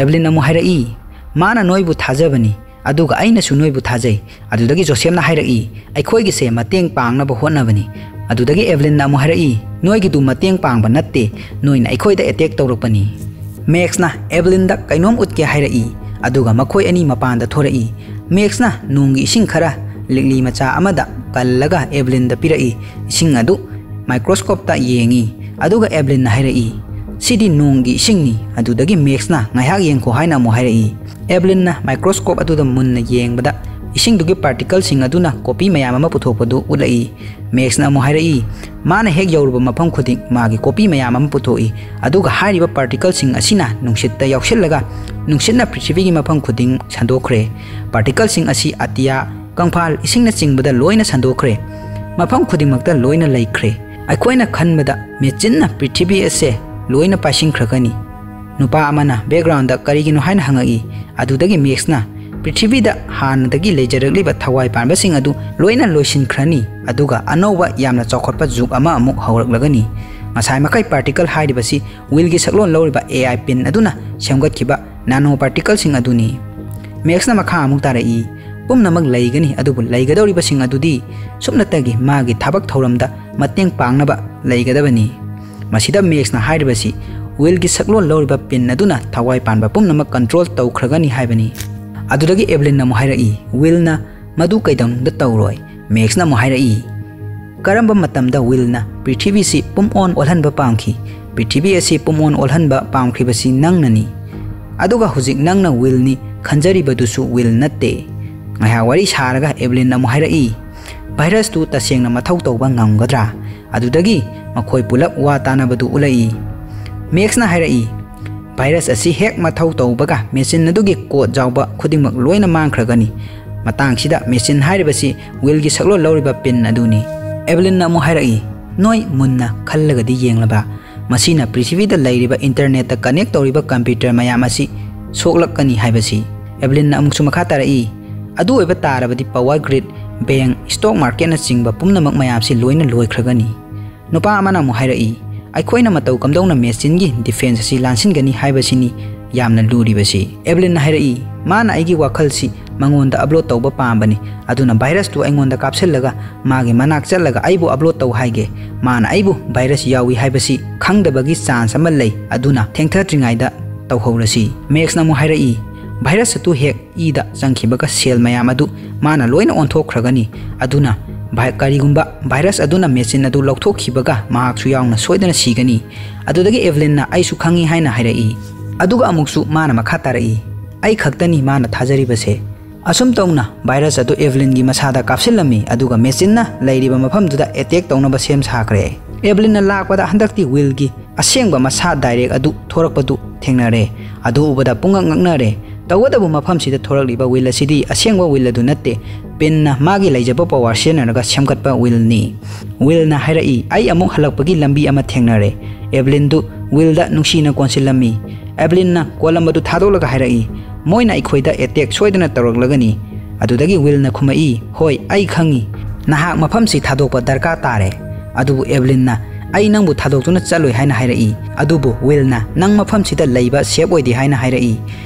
ꯏꯚꯂꯤꯟ ꯑꯃꯨꯛ ꯍꯥꯏꯔꯛꯏ, "ꯃꯥꯅ ꯅꯣꯏꯕꯨ ꯊꯥꯖꯕꯅꯤ, ꯑꯗꯨꯒ ꯑꯩꯅꯁꯨ ꯅꯣꯏꯕꯨ ꯊꯥꯖꯩ꯫" ꯑꯗꯨꯗꯒꯤ ꯖꯣꯁꯦꯞꯅ ꯍꯥꯏꯔꯛꯏ, "ꯑꯩꯈꯣꯏꯒꯤꯁꯦ ꯃꯇꯦꯡ ꯄꯥꯡꯅꯕ ꯍꯣꯠꯅꯕꯅꯤ꯫" ꯑꯗꯨꯗꯒꯤ ꯏꯚꯂꯤꯟꯅ ꯑꯃꯨꯛ ꯍꯥꯏꯔꯛꯏ, "ꯅꯣꯏꯒꯤꯗꯨ ꯃꯇꯦꯡ ꯄꯥꯡꯕ ꯅꯠꯇꯦ, ꯅꯣꯏꯅ ꯑꯩꯈꯣꯏꯗ ꯑꯦꯇꯦꯛ ꯇꯧꯔꯛꯄꯅꯤ꯫" ꯃꯦꯛꯁꯅ ꯏꯚꯂꯤꯟꯗ ꯀꯩꯅꯣꯝ ꯎꯠꯀꯦ ꯍꯥꯏꯔꯛꯏ, ꯑꯗꯨꯒ ꯃꯈꯣꯏ ꯑꯅꯤ ꯃꯄꯥꯟꯗ ꯊꯣꯔꯛꯏ꯫ ꯃꯦꯛꯁꯅ ꯅꯣꯡꯒꯤ ꯏꯁꯤꯡ ꯈꯔ ꯂꯤꯛꯂꯤ ꯃꯆꯥ ꯑꯃꯗ ꯀꯜꯂꯒ ꯏꯚꯂꯤꯟꯗ ꯄꯤꯔꯛꯏ꯫ ꯏꯁꯤꯡ ꯑꯗꯨ ꯃꯥꯏꯀ꯭ꯔꯣꯁꯀꯣꯞꯇ ꯌꯦꯡꯉꯤ, ꯑꯗꯨꯒ ꯏꯚꯂꯤꯟꯅ ꯍꯥꯏꯔꯛꯏ, "ꯁꯤꯗꯤ ꯅꯣꯡꯒꯤ ꯏꯁꯤꯡꯅꯤ꯫" ꯑꯗꯨꯗꯒꯤ ꯃꯦꯛꯁꯅ, "ꯉꯥꯏꯍꯥꯛ ꯌꯦꯡꯈꯣ" ꯍꯥꯏꯅ ꯑꯃꯨꯛ ꯍꯥꯏꯔꯛꯏ꯫ ꯏꯚꯂꯤꯟꯅ ꯃꯥꯏꯀ꯭ꯔꯣꯁꯀꯣꯞ ꯑꯗꯨꯗ ꯃꯨꯟꯅ ꯌꯦꯡꯕꯗ ꯏꯁꯤꯡꯗꯨꯒꯤ ꯄꯥꯔꯇꯤꯀꯜꯁꯤꯡ ꯑꯗꯨꯅ ꯀꯣꯄꯤ ꯃꯌꯥꯝ ꯑꯃ ꯄꯨꯊꯣꯛꯄꯗꯨ ꯎꯠꯂꯛꯏ꯫ ꯃꯦꯛꯁꯅ ꯑꯃꯨꯛ ꯍꯥꯏꯔꯛꯏ, ꯃꯥꯅ ꯍꯦꯛ ꯌꯧꯔꯨꯕ ꯃꯐꯝ ꯈꯨꯗꯤꯡ ꯃꯥꯒꯤ ꯀꯣꯄꯤ ꯃꯌꯥꯝ ꯑꯃ ꯄꯨꯊꯣꯛꯏ, ꯑꯗꯨꯒ ꯍꯥꯏꯔꯤꯕ ꯄꯥꯔꯇꯤꯀꯜꯁꯤꯡ ꯑꯁꯤꯅ ꯅꯨꯡꯁꯤꯠꯇ ꯌꯥꯎꯁꯤꯜꯂꯒ ꯅꯨꯡꯁꯤꯠꯅ ꯄ꯭ꯔꯤꯊꯤꯕꯤꯒꯤ ꯃꯐꯝ ꯈꯨꯗꯤꯡ ꯁꯟꯗꯣꯛꯈ꯭ꯔꯦ꯫ ꯄꯥꯔꯇꯤꯀꯜꯁꯤꯡ ꯑꯁꯤ ꯑꯇꯤꯌꯥ, ꯀꯪꯐꯥꯜ, ꯏꯁꯤꯡꯅꯆꯤꯡꯕꯗ ꯂꯣꯏꯅ ꯁꯟꯗꯣꯛꯈ꯭ꯔꯦ꯫ ꯃꯐꯝ ꯈꯨꯗꯤꯡꯃꯛꯇ ꯂꯣꯏꯅ ꯂꯩꯈ꯭ꯔꯦ꯫ ꯑꯩꯈꯣꯏꯅ ꯈꯟꯕꯗ ꯃꯦꯆꯤꯟꯅ ꯄ꯭ꯔꯤꯊꯤꯕꯤ ꯑꯁꯦ ꯂꯣꯏꯅ ꯄꯥꯏꯁꯤꯟꯈ꯭ꯔꯒꯅꯤ꯫ ꯅꯨꯄꯥ ꯑꯃꯅ ꯕꯦꯛꯒ꯭ꯔꯥꯎꯟꯗ ꯀꯔꯤꯒꯤꯅꯣ ꯍꯥꯏꯅ ꯍꯪꯉꯛꯏ꯫ ꯑꯗꯨꯗꯒꯤ ꯃꯦꯛꯁꯅ, "ꯄ꯭ꯔꯤꯊꯤꯕꯤꯗ ꯍꯥꯟꯅꯗꯒꯤ ꯂꯩꯖꯔꯛꯂꯤꯕ ꯊꯋꯥꯏ ꯄꯥꯟꯕꯁꯤꯡ ꯑꯗꯨ ꯂꯣꯏꯅ ꯂꯣꯏꯁꯤꯟꯈ꯭ꯔꯅꯤ, ꯑꯗꯨꯒ ꯑꯅꯧꯕ ꯌꯥꯝꯅ ꯆꯥꯎꯈꯠꯄ ꯖꯨꯒ ꯑꯃ ꯑꯃꯨꯛ ꯍꯧꯔꯛꯂꯒꯅꯤ꯫" ꯉꯁꯥꯏ ꯃꯈꯩ ꯄꯥꯔꯇꯤꯀꯜ ꯍꯥꯏꯔꯤꯕꯁꯤ ꯋꯤꯜꯒꯤ ꯁꯛꯂꯣꯟ ꯂꯧꯔꯤꯕ ꯑꯦ ꯑꯥꯏ ꯄꯤꯟ ꯑꯗꯨꯅ ꯁꯦꯝꯒꯠꯈꯤꯕ ꯅꯥꯅꯣ ꯄꯥꯔꯇꯤꯀꯜꯁꯤꯡ ꯑꯗꯨꯅꯤ꯫ ꯃꯦꯛꯁꯅ ꯃꯈꯥ ꯑꯃꯨꯛ ꯇꯥꯔꯛꯏ, ꯄꯨꯝꯅꯃꯛ ꯂꯩꯒꯅꯤ, ꯑꯗꯨꯕꯨ ꯂꯩꯒꯗꯧꯔꯤꯕꯁꯤꯡ ꯑꯗꯨꯗꯤ ꯁꯨꯞꯅꯇꯒꯤ ꯃꯥꯒꯤ ꯊꯕꯛ ꯊꯧꯔꯝꯗ ꯃꯇꯦꯡ ꯄꯥꯡꯅꯕ ꯂꯩꯒꯗꯕꯅꯤ꯫ ꯃꯁꯤꯗ ꯃꯦꯛꯁꯅ ꯍꯥꯏꯔꯤꯕꯁꯤ ꯋꯤꯜꯒꯤ ꯁꯛꯂꯣꯟ ꯂꯧꯔꯤꯕ ꯄꯤꯟ ꯑꯗꯨꯅ ꯊꯋꯥꯏ ꯄꯥꯟꯕ ꯄꯨꯝꯅꯃꯛ ꯀꯟꯇ꯭ꯔꯣꯜ ꯇꯧꯈ꯭ꯔꯒꯅꯤ ꯍꯥꯏꯕꯅꯤ꯫ ꯑꯗꯨꯗꯒꯤ ꯑꯦꯕꯂꯤꯟꯅ ꯑꯃꯨꯛ ꯍꯥꯏꯔꯛꯏ, ꯋꯤꯜꯅ ꯃꯗꯨ ꯀꯩꯗꯧꯅꯨꯡꯗ ꯇꯧꯔꯣꯏ꯫ ꯃꯦꯛꯁꯅ ꯑꯃꯨꯛ ꯍꯥꯏꯔꯛꯏ, ꯀꯔꯝꯕ ꯃꯇꯝꯗ ꯋꯤꯜꯅ ꯄ꯭ꯔꯤꯊꯤꯕꯤꯁꯤ ꯄꯨꯝꯑꯣꯟ ꯑꯣꯜꯍꯟꯕ ꯄꯥꯝꯈꯤ? ꯄ꯭ꯔꯤꯊꯤꯕꯤ ꯑꯁꯤ ꯄꯨꯝꯑꯣꯟ ꯑꯣꯜꯍꯟꯕ ꯄꯥꯝꯈ꯭ꯔꯤꯕꯁꯤ ꯅꯪꯅꯅꯤ꯫ ꯑꯗꯨꯒ ꯍꯧꯖꯤꯛ ꯅꯪꯅ ꯋꯤꯜꯅꯤ ꯈꯟꯖꯔꯤꯕꯗꯨꯁꯨ ꯋꯤꯜ ꯅꯠꯇꯦ꯫ ꯉꯥꯏꯍꯥꯛ ꯋꯥꯔꯤ ꯁꯥꯔꯒ ꯑꯦꯕꯂꯤꯟꯅ ꯑꯃꯨꯛ ꯍꯥꯏꯔꯛꯏ, ꯚꯥꯏꯔꯁꯇꯨ ꯇꯁꯦꯡꯅ ꯃꯊꯧ ꯇꯧꯕ ꯉꯝꯒꯗ꯭ꯔꯥ? ꯑꯗꯨꯗꯒꯤ ꯃꯈꯣꯏ ꯄꯨꯂꯞ ꯋꯥ ꯇꯥꯅꯕꯗꯨ ꯎꯠꯂꯛꯏ꯫ ꯃꯦꯛꯁꯅ ꯍꯥꯏꯔꯛꯏ, ꯚꯥꯏꯔꯁ ꯑꯁꯤ ꯍꯦꯛ ꯃꯊꯧ ꯇꯧꯕꯒ ꯃꯦꯆꯤꯟ ꯑꯗꯨꯒꯤ ꯀꯣꯗ ꯌꯥꯎꯕ ꯈꯨꯗꯤꯡꯃꯛ ꯂꯣꯏꯅ ꯃꯥꯡꯈ꯭ꯔꯒꯅꯤ꯫ ꯃꯇꯥꯡꯁꯤꯗ ꯃꯦꯆꯤꯟ ꯍꯥꯏꯔꯤꯕꯁꯤ ꯋꯤꯜꯒꯤ ꯁꯛꯂꯣꯟ ꯂꯧꯔꯤꯕ ꯄꯤꯟ ꯑꯗꯨꯅꯤ꯫ ꯑꯦꯕꯂꯤꯟꯅ ꯑꯃꯨꯛ ꯍꯥꯏꯔꯛꯏ, ꯅꯣꯏ ꯃꯨꯟꯅ ꯈꯜꯂꯒꯗꯤ ꯌꯦꯡꯂꯕ? ꯃꯁꯤꯅ ꯄ꯭ꯔꯤꯊꯤꯕꯤꯗ ꯂꯩꯔꯤꯕ ꯏꯟꯇꯔꯅꯦꯠꯇ ꯀꯅꯦꯛ ꯇꯧꯔꯤꯕ ꯀꯝꯄ꯭ꯌꯨꯇꯔ ꯃꯌꯥꯝ ꯑꯁꯤ ꯁꯣꯛꯂꯛꯀꯅꯤ ꯍꯥꯏꯕꯁꯤ꯫ ꯑꯦꯕꯂꯤꯟꯅ ꯑꯃꯨꯛꯁꯨ ꯃꯈꯥ ꯇꯥꯔꯛꯏ, ꯑꯗꯨ ꯑꯣꯏꯕ ꯇꯥꯔꯕꯗꯤ ꯄꯋꯥꯔ ꯒ꯭ꯔꯤꯗ, ꯕꯦꯡ, ꯁ꯭ꯇꯣꯛ ꯃꯥꯔꯀꯦꯠꯅꯆꯤꯡꯕ ꯄꯨꯝꯅꯃꯛ ꯃꯌꯥꯝꯁꯤ ꯂꯣꯏꯅ ꯂꯣꯏꯈ꯭ꯔꯒꯅꯤ꯫ ꯅꯨꯄꯥ ꯑꯃꯅ ꯑꯃꯨꯛ ꯍꯥꯏꯔꯛꯏ, ꯑꯩꯈꯣꯏꯅ ꯃꯇꯧ ꯀꯝꯗꯧꯅ ꯃꯦꯆꯤꯟꯒꯤ ꯗꯤꯐꯦꯟꯁ ꯑꯁꯤ ꯂꯥꯟꯁꯤꯟꯒꯅꯤ ꯍꯥꯏꯕꯁꯤꯅꯤ ꯌꯥꯝꯅ ꯂꯨꯔꯤꯕꯁꯤ꯫ ꯑꯦꯕꯂꯤꯟꯅ ꯍꯥꯏꯔꯛꯏ, ꯃꯥꯅ ꯑꯩꯒꯤ ꯋꯥꯈꯜꯁꯤ ꯃꯉꯣꯟꯗ ꯑꯞꯂꯣꯗ ꯇꯧꯕ ꯄꯥꯝꯕꯅꯤ, ꯑꯗꯨꯅ ꯚꯥꯏꯔꯁꯇꯨ ꯑꯩꯉꯣꯟꯗ ꯀꯥꯞꯁꯤꯜꯂꯒ ꯃꯥꯒꯤ ꯃꯅꯥꯛ ꯆꯠꯂꯒ ꯑꯩꯕꯨ ꯑꯞꯂꯣꯗ ꯇꯧ ꯍꯥꯏꯒꯦ꯫ ꯃꯥꯅ ꯑꯩꯕꯨ ꯚꯥꯏꯔꯁ ꯌꯥꯎꯏ ꯍꯥꯏꯕꯁꯤ ꯈꯪꯗꯕꯒꯤ ꯆꯥꯟꯁ ꯑꯃ ꯂꯩ, ꯑꯗꯨꯅ ꯊꯦꯡꯊꯗ꯭ꯔꯤꯉꯩꯗ ꯇꯧꯍꯧꯔꯁꯤ꯫ ꯃꯦꯛꯁꯅ ꯑꯃꯨꯛ ꯍꯥꯏꯔꯛꯏ, ꯚꯥꯏꯔꯁ ꯑꯗꯨ ꯍꯦꯛ ꯏꯗ ꯆꯪꯈꯤꯕꯒ ꯁꯦꯜ ꯃꯌꯥꯝ ꯑꯗꯨ ꯃꯥꯅ ꯂꯣꯏꯅ ꯑꯣꯟꯊꯣꯛꯈ꯭ꯔꯒꯅꯤ꯫ ꯑꯗꯨꯅ ꯚꯥꯏ-, ꯀꯔꯤꯒꯨꯝꯕ ꯚꯥꯏꯔꯁ ꯑꯗꯨꯅ ꯃꯦꯆꯤꯟ ꯑꯗꯨ ꯂꯧꯊꯣꯛꯈꯤꯕꯒ ꯃꯍꯥꯛꯁꯨ ꯌꯥꯎꯅ ꯁꯣꯏꯗꯅ ꯁꯤꯒꯅꯤ꯫ ꯑꯗꯨꯗꯒꯤ ꯑꯦꯕꯂꯤꯟꯅ ꯑꯩꯁꯨ ꯈꯪꯏ ꯍꯥꯏꯅ ꯍꯥꯏꯔꯛꯏ꯫ ꯑꯗꯨꯒ ꯑꯃꯨꯛꯁꯨ ꯃꯥꯅ ꯃꯈꯥ ꯇꯥꯔꯛꯏ, ꯑꯩ ꯈꯛꯇꯅꯤ ꯃꯥꯅ ꯊꯥꯖꯔꯤꯕꯁꯦ꯫ ꯑꯁꯨꯝ ꯇꯧꯅ ꯚꯥꯏꯔꯁ ꯑꯗꯨ ꯑꯦꯕꯂꯤꯟꯒꯤ ꯃꯁꯥꯗ ꯀꯥꯞꯁꯤꯜꯂꯝꯃꯤ, ꯑꯗꯨꯒ ꯃꯦꯆꯤꯟꯅ ꯂꯩꯔꯤꯕ ꯃꯐꯝꯗꯨꯗ ꯑꯦꯇꯦꯛ ꯇꯧꯅꯕ ꯁꯦꯝ ꯁꯥꯈ꯭ꯔꯦ꯫ ꯑꯦꯕꯂꯤꯟꯅ ꯂꯥꯛꯄꯗ ꯍꯟꯗꯛꯇꯤ ꯋꯤꯜꯒꯤ ꯑꯁꯦꯡꯕ ꯃꯁꯥ ꯗꯥꯏꯔꯦꯛ ꯑꯗꯨ ꯊꯣꯔꯛꯄꯗꯨ ꯊꯦꯡꯅꯔꯦ꯫ ꯑꯗꯨ ꯎꯕꯗ ꯄꯨꯡꯉꯛ ꯉꯛꯅꯔꯦ꯫ ꯇꯧꯕꯇꯕꯨ ꯃꯐꯝꯁꯤꯗ ꯊꯣꯔꯛꯂꯤꯕ ꯋꯤꯜ ꯑꯁꯤꯗꯤ ꯑꯁꯦꯡꯕ ꯋꯤꯜ ꯑꯗꯨ ꯅꯠꯇꯦ꯫ ꯄꯤꯟꯅ ꯃꯥꯒꯤ ꯂꯩꯖꯕ ꯄꯋꯥꯔ ꯁꯤꯖꯤꯟꯅꯔꯒ ꯁꯦꯝꯒꯠꯄ ꯋꯤꯜꯅꯤ꯫ ꯋꯤꯜꯅ ꯍꯥꯏꯔꯛꯏ, ꯑꯩ ꯑꯃꯨꯛ ꯍꯜꯂꯛꯄꯒꯤ ꯂꯝꯕꯤ ꯑꯃ ꯊꯦꯡꯅꯔꯦ꯫ ꯑꯦꯕꯂꯤꯟꯗꯨ ꯋꯤꯜꯗ ꯅꯨꯡꯁꯤꯅ ꯀꯣꯟꯁꯤꯜꯂꯝꯃꯤ꯫ ꯑꯦꯕꯂꯤꯟꯅ ꯀꯣꯂꯝ ꯑꯗꯨ ꯊꯥꯗꯣꯛꯂꯒ ꯍꯥꯏꯔꯛꯏ, ꯃꯣꯏꯅ ꯑꯩꯈꯣꯏꯗ ꯑꯦꯇꯦꯛ ꯁꯣꯏꯗꯅ ꯇꯧꯔꯛꯂꯒꯅꯤ꯫ ꯑꯗꯨꯗꯒꯤ ꯋꯤꯜꯅ ꯈꯨꯝꯃꯛꯏ, ꯍꯣꯏ, ꯑꯩ ꯈꯪꯏ꯫ ꯅꯍꯥꯛ ꯃꯐꯝꯁꯤ ꯊꯥꯗꯣꯛꯄ ꯗꯔꯀꯥꯔ ꯇꯥꯔꯦ꯫ ꯑꯗꯨꯕꯨ ꯑꯦꯕꯂꯤꯟꯅ, ꯑꯩ ꯅꯪꯕꯨ ꯊꯥꯗꯣꯛꯇꯨꯅ ꯆꯠꯂꯣꯏ ꯍꯥꯏꯅ ꯍꯥꯏꯔꯛꯏ꯫ ꯑꯗꯨꯕꯨ ꯋꯤꯜꯅ, ꯅꯪ ꯃꯐꯝꯁꯤꯗ ꯂꯩꯕ ꯁꯦꯐ ꯑꯣꯏꯗꯦ ꯍꯥꯏꯅ ꯍꯥꯏꯔꯛꯏ꯫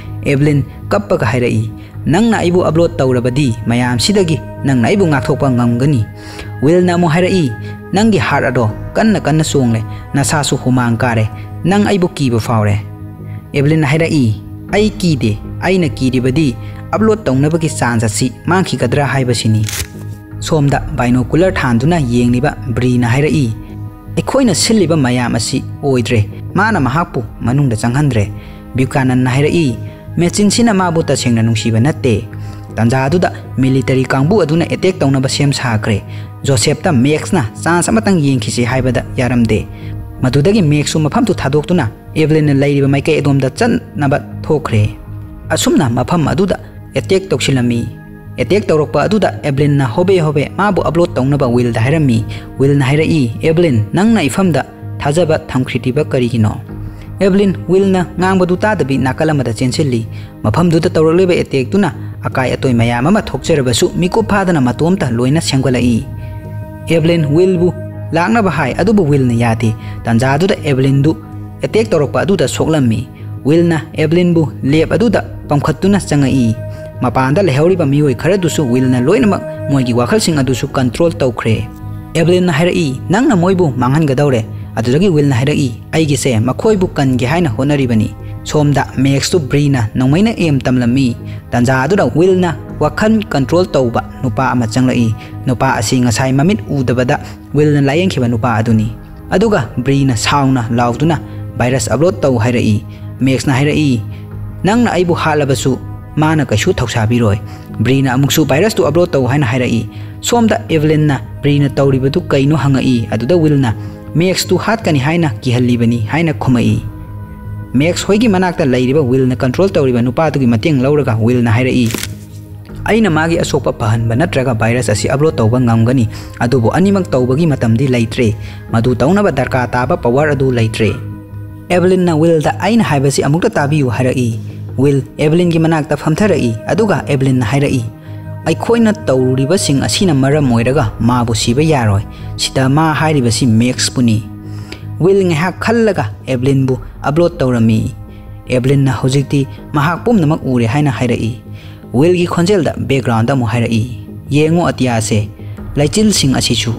ꯑꯦꯕꯂꯤꯟ ꯀꯞꯄꯒ ꯍꯥꯏꯔꯛꯏ, "ꯅꯪꯅ ꯑꯩꯕꯨ ꯑꯞꯂꯣꯗ ꯇꯧꯔꯕꯗꯤ ꯃꯌꯥꯝꯁꯤꯗꯒꯤ ꯅꯪꯅ ꯑꯩꯕꯨ ꯉꯥꯛꯊꯣꯛꯄ ꯉꯝꯒꯅꯤ꯫" ꯋꯤꯜꯅ ꯑꯃꯨꯛ ꯍꯥꯏꯔꯛꯏ, "ꯅꯪꯒꯤ ꯍꯥꯔꯠ ꯑꯗꯣ ꯀꯟꯅ ꯀꯟꯅ ꯆꯣꯡꯂꯦ, ꯅꯁꯥꯁꯨ ꯍꯨꯃꯥꯡ ꯀꯥꯔꯦ, ꯅꯪ ꯑꯩꯕꯨ ꯀꯤꯕ ꯐꯥꯎꯔꯦ꯫" ꯑꯦꯕꯂꯤꯟꯅ ꯍꯥꯏꯔꯛꯏ, "ꯑꯩ ꯀꯤꯗꯦ, ꯑꯩꯅ ꯀꯤꯔꯤꯕꯗꯤ ꯑꯞꯂꯣꯗ ꯇꯧꯅꯕꯒꯤ ꯆꯥꯟꯁ ꯑꯁꯤ ꯃꯥꯡꯈꯤꯒꯗ꯭ꯔꯥ ꯍꯥꯏꯕꯁꯤꯅꯤ꯫" ꯁꯣꯝꯗ ꯕꯥꯏꯅꯣꯀꯨꯂꯔ ꯊꯥꯟꯗꯨꯅ ꯌꯦꯡꯂꯤꯕ ꯕ꯭ꯔꯤꯅ ꯍꯥꯏꯔꯛꯏ, "ꯑꯩꯈꯣꯏꯅ ꯁꯤꯜꯂꯤꯕ ꯃꯌꯥꯝ ꯑꯁꯤ ꯑꯣꯏꯗ꯭ꯔꯦ, ꯃꯥꯅ ꯃꯍꯥꯛꯄꯨ ꯃꯅꯨꯡꯗ ꯆꯪꯍꯟꯗ꯭ꯔꯦ꯫" ꯕ꯭ꯌꯨꯀꯥꯅꯟꯅ ꯍꯥꯏꯔꯛꯏ, "ꯃꯦꯆꯤꯟꯁꯤꯅ ꯃꯥꯕꯨ ꯇꯁꯦꯡꯅ ꯅꯨꯡꯁꯤꯕ ꯅꯠꯇꯦ꯫" ꯇꯥꯟꯖꯥꯗꯨꯗ ꯃꯤꯂꯤꯇꯔꯤ ꯀꯥꯡꯕꯨ ꯑꯗꯨꯅ ꯑꯦꯇꯦꯛ ꯇꯧꯅꯕ ꯁꯦꯝ ꯁꯥꯈ꯭ꯔꯦ꯫ ꯖꯣꯁꯦꯞꯇ ꯃꯦꯛꯁꯅ ꯆꯥꯟꯁ ꯑꯃꯇꯪ ꯌꯦꯡꯈꯤꯁꯤ ꯍꯥꯏꯕꯗ ꯌꯥꯔꯝꯗꯦ꯫ ꯃꯗꯨꯗꯒꯤ ꯃꯦꯛꯁꯁꯨ ꯃꯐꯝꯗꯨ ꯊꯥꯗꯣꯛꯇꯨꯅ ꯑꯦꯕꯂꯤꯟꯅ ꯂꯩꯔꯤꯕ ꯃꯥꯏꯀꯩ ꯑꯗꯣꯝꯗ ꯆꯠꯅꯕ ꯊꯣꯛꯈ꯭ꯔꯦ꯫ ꯑꯁꯨꯝꯅ ꯃꯐꯝ ꯑꯗꯨꯗ ꯑꯦꯇꯦꯛ ꯇꯧꯁꯤꯜꯂꯝꯃꯤ꯫ ꯑꯦꯇꯦꯛ ꯇꯧꯔꯛꯄ ꯑꯗꯨꯗ ꯑꯦꯕꯂꯤꯟꯅ ꯍꯣꯕꯦ ꯍꯣꯕꯦ ꯃꯥꯕꯨ ꯑꯞꯂꯣꯗ ꯇꯧꯅꯕ ꯋꯤꯜꯗ ꯍꯥꯏꯔꯝꯃꯤ꯫ ꯋꯤꯜꯅ ꯍꯥꯏꯔꯛꯏ, "ꯑꯦꯕꯂꯤꯟ, ꯅꯪꯅ ꯏꯐꯝꯗ ꯊꯥꯖꯕ ꯊꯝꯈ꯭ꯔꯤꯗꯤꯕ ꯀꯔꯤꯒꯤꯅꯣ?" ꯑꯦꯕꯂꯤꯟ ꯋꯤꯜꯅ ꯉꯥꯡꯕꯗꯨ ꯇꯥꯗꯕꯤ ꯅꯥꯀꯜ ꯑꯃꯗ ꯆꯦꯟꯁꯤꯜꯂꯤ꯫ ꯃꯐꯝꯗꯨꯗ ꯇꯧꯔꯛꯂꯤꯕ ꯑꯦꯇꯦꯛꯇꯨꯅ ꯑꯀꯥꯏ ꯑꯇꯣꯏ ꯃꯌꯥꯝ ꯑꯃ ꯊꯣꯛꯆꯔꯕꯁꯨ ꯃꯤꯀꯨꯞ ꯐꯥꯗꯅ ꯃꯇꯣꯝꯇ ꯂꯣꯏꯅ ꯁꯦꯝꯒꯠꯂꯛꯏ꯫ ꯑꯦꯕꯂꯤꯟ ꯋꯤꯜꯕꯨ ꯂꯥꯛꯅꯕ ꯍꯥꯏ, ꯑꯗꯨꯕꯨ ꯋꯤꯜꯅ ꯌꯥꯗꯦ꯫ ꯇꯥꯟꯖꯥꯗꯨꯗ ꯑꯦꯕꯂꯤꯟꯗꯨ ꯑꯦꯇꯦꯛ ꯇꯧꯔꯛꯄ ꯑꯗꯨꯗ ꯁꯣꯛꯂꯝꯃꯤ꯫ ꯋꯤꯜꯅ ꯑꯦꯕꯂꯤꯟꯕꯨ ꯂꯦꯞ ꯑꯗꯨꯗ ꯄꯝꯈꯠꯇꯨꯅ ꯆꯪꯉꯛꯏ꯫ ꯃꯄꯥꯟꯗ ꯂꯩꯍꯧꯔꯤꯕ ꯃꯤꯑꯣꯏ ꯈꯔꯗꯨꯁꯨ ꯋꯤꯜꯅ ꯂꯣꯏꯅꯃꯛ ꯃꯣꯏꯒꯤ ꯋꯥꯈꯜꯁꯤꯡ ꯑꯗꯨꯁꯨ ꯀꯟꯇ꯭ꯔꯣꯜ ꯇꯧꯈ꯭ꯔꯦ꯫ ꯑꯦꯕꯂꯤꯟꯅ ꯍꯥꯏꯔꯛꯏ, "ꯅꯪꯅ ꯃꯣꯏꯕꯨ ꯃꯥꯡꯍꯟꯒꯗꯧꯔꯦ꯫" ꯑꯗꯨꯗꯒꯤ ꯋꯤꯜꯅ ꯍꯥꯏꯔꯛꯏ, "ꯑꯩꯒꯤꯁꯦ ꯃꯈꯣꯏꯕꯨ ꯀꯟꯒꯦ ꯍꯥꯏꯅ ꯍꯣꯠꯅꯔꯤꯕꯅꯤ꯫" ꯁꯣꯝꯗ ꯃꯦꯛꯁꯇꯨ ꯕ꯭ꯔꯤꯅ ꯅꯣꯡꯃꯩꯅ ꯑꯦꯝ ꯇꯝꯂꯝꯃꯤ꯫ ꯇꯥꯟꯖꯥ ꯑꯗꯨꯗ ꯋꯤꯜꯅ ꯋꯥꯈꯜ ꯀꯟꯇ꯭ꯔꯣꯜ ꯇꯧꯕ ꯅꯨꯄꯥ ꯑꯃ ꯆꯪꯂꯛꯏ꯫ ꯅꯨꯄꯥ ꯑꯁꯤ ꯉꯁꯥꯏ ꯃꯃꯤꯠ ꯎꯗꯕꯗ ꯋꯤꯜꯅ ꯂꯥꯌꯦꯡꯈꯤꯕ ꯅꯨꯄꯥ ꯑꯗꯨꯅꯤ꯫ ꯑꯗꯨꯒ ꯕ꯭ꯔꯤꯅ ꯁꯥꯎꯅ ꯂꯥꯎꯗꯨꯅ, "ꯚꯥꯏꯔꯁ ꯑꯞꯂꯣꯗ ꯇꯧ" ꯍꯥꯏꯔꯛꯏ꯫ ꯃꯦꯛꯁꯅ ꯍꯥꯏꯔꯛꯏ, "ꯅꯪꯅ ꯑꯩꯕꯨ ꯍꯥꯠꯂꯕꯁꯨ ꯃꯥꯅ ꯀꯩꯁꯨ ꯊꯧꯁꯥꯕꯤꯔꯣꯏ꯫" ꯕ꯭ꯔꯤꯅ ꯑꯃꯨꯛꯁꯨ, "ꯚꯥꯏꯔꯁꯇꯨ ꯑꯞꯂꯣꯗ ꯇꯧ" ꯍꯥꯏꯅ ꯍꯥꯏꯔꯛꯏ꯫ ꯁꯣꯝꯗ ꯑꯦꯕꯂꯤꯟꯅ ꯕ꯭ꯔꯤꯅ ꯇꯧꯔꯤꯕꯗꯨ ꯀꯩꯅꯣ ꯍꯪꯉꯛꯏ꯫ ꯑꯗꯨꯗ ꯋꯤꯜꯅ, "ꯃꯦꯛꯁꯇꯨ ꯍꯥꯠꯀꯅꯤ ꯍꯥꯏꯅ ꯀꯤꯍꯜꯂꯤꯕꯅꯤ" ꯍꯥꯏꯅ ꯈꯨꯝꯃꯛꯏ꯫ ꯃꯦꯛꯁ ꯍꯣꯏꯒꯤ ꯃꯅꯥꯛꯇ ꯂꯩꯔꯤꯕ ꯋꯤꯜꯅ ꯀꯟꯇ꯭ꯔꯣꯜ ꯇꯧꯔꯤꯕ ꯅꯨꯄꯥꯗꯨꯒꯤ ꯃꯇꯦꯡ ꯂꯧꯔꯒ ꯋꯤꯜꯅ ꯍꯥꯏꯔꯛꯏ, "ꯑꯩꯅ ꯃꯥꯒꯤ ꯑꯁꯣꯛꯄ ꯐꯍꯟꯕ ꯅꯠꯇ꯭ꯔꯒ ꯚꯥꯏꯔꯁ ꯑꯁꯤ ꯑꯞꯂꯣꯗ ꯇꯧꯕ ꯉꯝꯒꯅꯤ, ꯑꯗꯨꯕꯨ ꯑꯅꯤꯃꯛ ꯇꯧꯕꯒꯤ ꯃꯇꯝꯗꯤ ꯂꯩꯇ꯭ꯔꯦ꯫ ꯃꯗꯨ ꯇꯧꯅꯕ ꯗꯔꯀꯥꯔ ꯇꯥꯕ ꯄꯋꯥꯔ ꯑꯗꯨ ꯂꯩꯇ꯭ꯔꯦ꯫" ꯑꯦꯕꯂꯤꯟꯅ ꯋꯤꯜꯗ, "ꯑꯩꯅ ꯍꯥꯏꯕꯁꯤ ꯑꯃꯨꯛꯇ ꯇꯥꯕꯤꯌꯨ" ꯍꯥꯏꯔꯛꯏ꯫ ꯋꯤꯜ ꯑꯦꯕꯂꯤꯟꯒꯤ ꯃꯅꯥꯛꯇ ꯐꯝꯊꯔꯛꯏ, ꯑꯗꯨꯒ ꯑꯦꯕꯂꯤꯟꯅ ꯍꯥꯏꯔꯛꯏ, "ꯑꯩꯈꯣꯏꯅ ꯇꯧꯔꯤꯕꯁꯤꯡ ꯑꯁꯤꯅ ꯃꯔꯝ ꯑꯣꯏꯔꯒ ꯃꯥꯕꯨ ꯁꯤꯕ ꯌꯥꯔꯣꯏ꯫ ꯁꯤꯗ ꯃꯥ ꯍꯥꯏꯔꯤꯕꯁꯤ ꯃꯦꯛꯁꯄꯨꯅꯤ꯫" ꯋꯤꯜ ꯉꯥꯏꯍꯥꯛ ꯈꯜꯂꯒ ꯑꯦꯕꯂꯤꯟꯕꯨ ꯑꯞꯂꯣꯗ ꯇꯧꯔꯝꯃꯤ꯫ ꯑꯦꯕ꯭ꯂꯤꯟꯅ ꯍꯧꯖꯤꯛꯇꯤ ꯃꯍꯥꯛ ꯄꯨꯝꯅꯃꯛ ꯎꯔꯦ ꯍꯥꯏꯅ ꯍꯥꯏꯔꯛꯏ꯫ ꯋꯤꯜꯒꯤ ꯈꯣꯟꯖꯦꯜꯗ ꯕꯦꯛꯒ꯭ꯔꯥꯎꯟꯗ ꯑꯃꯨꯛ ꯍꯥꯏꯔꯛꯏ, "ꯌꯦꯡꯉꯨ ꯑꯇꯤꯌꯥꯁꯦ, ꯂꯩꯆꯤꯜꯁꯤꯡ ꯑꯁꯤꯁꯨ,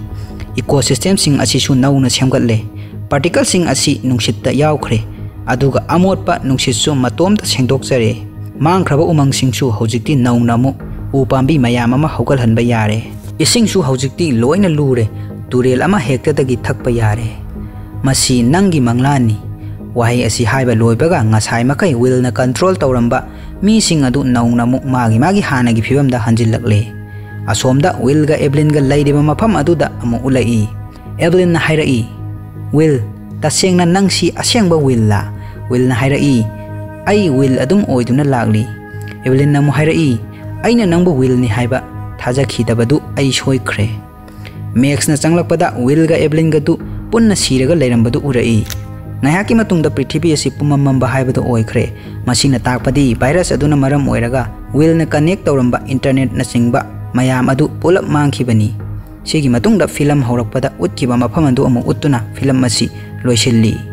ꯏꯀꯣꯁꯤꯁꯇꯦꯝꯁꯤꯡ ꯑꯁꯤꯁꯨ ꯅꯧꯅ ꯁꯦꯝꯒꯠꯂꯦ꯫ ꯄꯥꯔꯇꯤꯀꯜꯁꯤꯡ ꯑꯁꯤ ꯅꯨꯡꯁꯤꯠꯇ ꯌꯥꯎꯈ꯭ꯔꯦ, ꯑꯗꯨꯒ ꯑꯃꯣꯠꯄ ꯅꯨꯡꯁꯤꯠꯁꯨ ꯃꯇꯣꯝꯇ ꯁꯦꯡꯗꯣꯛꯆꯔꯦ꯫ ꯃꯥꯡꯈ꯭ꯔꯕ ꯎꯃꯪꯁꯤꯡꯁꯨ ꯍꯧꯖꯤꯛꯇꯤ ꯅꯧꯅ ꯑꯃꯨꯛ ꯎ ꯄꯥꯝꯕꯤ ꯃꯌꯥꯝ ꯑꯃ ꯍꯧꯒꯠꯍꯟꯕ ꯌꯥꯔꯦ꯫ ꯏꯁꯤꯡꯁꯨ ꯍꯧꯖꯤꯛꯇꯤ ꯂꯣꯏꯅ ꯂꯨꯔꯦ, ꯇꯨꯔꯦꯜ ꯑꯃ ꯍꯦꯛꯇꯗꯒꯤ ꯊꯛꯄ ꯌꯥꯔꯦ꯫ ꯃꯁꯤ ꯅꯪꯒꯤ ꯃꯪꯂꯥꯟꯅꯤ"꯫ ꯋꯥꯍꯩ ꯑꯁꯤ ꯍꯥꯏꯕ ꯂꯣꯏꯕꯒ ꯉꯁꯥꯏ ꯃꯈꯩ ꯋꯤꯜꯅ ꯀꯟꯇ꯭ꯔꯣꯜ ꯇꯧꯔꯝꯕ ꯃꯤꯁꯤꯡ ꯑꯗꯨ ꯅꯧꯅ ꯑꯃꯨꯛ ꯃꯥꯒꯤ ꯃꯥꯒꯤ ꯍꯥꯟꯅꯒꯤ ꯐꯤꯕꯝꯗ ꯍꯟꯖꯤꯜꯂꯛꯂꯦ꯫ ꯑꯁꯣꯝꯗ ꯋꯤꯜꯒ ꯑꯦꯕ꯭ꯂꯤꯟꯒ ꯂꯩꯔꯤꯕ ꯃꯐꯝ ꯑꯗꯨꯗ ꯑꯃꯨꯛ ꯎꯠꯂꯛꯏ꯫ ꯑꯦꯕ꯭ꯂꯤꯟꯅ ꯍꯥꯏꯔꯛꯏ, "ꯋꯤꯜ, ꯇꯁꯦꯡꯅ ꯅꯪꯁꯤ ꯑꯁꯦꯡꯕ ꯋꯤꯜꯂꯥ?" ꯋꯤꯜꯅ ꯍꯥꯏꯔꯛꯏ, "ꯑꯩ ꯋꯤꯜ ꯑꯗꯨꯝ ꯑꯣꯏꯗꯨꯅ ꯂꯥꯛꯂꯤ"꯫ ꯑꯦꯕ꯭ꯂꯤꯟꯅ ꯑꯃꯨꯛ ꯍꯥꯏꯔꯛꯏ, "ꯑꯩꯅ ꯅꯪꯕꯨ ꯋꯤꯜꯅꯤ ꯍꯥꯏꯕ ꯊꯥꯖꯈꯤꯗꯕꯗꯨ ꯑꯩ ꯁꯣꯏꯈ꯭ꯔꯦ"꯫ ꯃꯦꯛꯁꯅ ꯆꯪꯂꯛꯄꯗ ꯋꯤꯜꯒ ꯑꯦꯕ꯭ꯂꯤꯟꯒꯗꯨ ꯄꯨꯟꯅ ꯁꯤꯔꯒ ꯂꯩꯔꯝꯕꯗꯨ ꯎꯔꯛꯏ꯫ ꯉꯥꯏꯍꯥꯛꯀꯤ ꯃꯇꯨꯡꯗ ꯄ꯭ꯔꯤꯊꯤꯕꯤ ꯑꯁꯤ ꯄꯨꯝꯃꯝ ꯃꯝꯕ ꯍꯥꯏꯕꯗꯨ ꯑꯣꯏꯈ꯭ꯔꯦ꯫ ꯃꯁꯤꯅ ꯇꯥꯛꯄꯗꯤ ꯚꯥꯏꯔꯁ ꯑꯗꯨꯅ ꯃꯔꯝ ꯑꯣꯏꯔꯒ ꯋꯤꯜꯅ ꯀꯅꯦꯛ ꯇꯧꯔꯝꯕ ꯏꯟꯇꯔꯅꯦꯠꯅꯆꯤꯡꯕ ꯃꯌꯥꯝ ꯑꯗꯨ ꯄꯨꯂꯞ ꯃꯥꯡꯈꯤꯕꯅꯤ꯫ ꯁꯤꯒꯤ ꯃꯇꯨꯡꯗ ꯐꯤꯂꯝ ꯍꯧꯔꯛꯄꯗ ꯎꯠꯈꯤꯕ ꯃꯐꯝ ꯑꯗꯨ ꯑꯃꯨꯛ ꯎꯠꯇꯨꯅ ꯐꯤꯂꯝ ꯑꯁꯤ ꯂꯣꯏꯁꯤꯜꯂꯤ꯫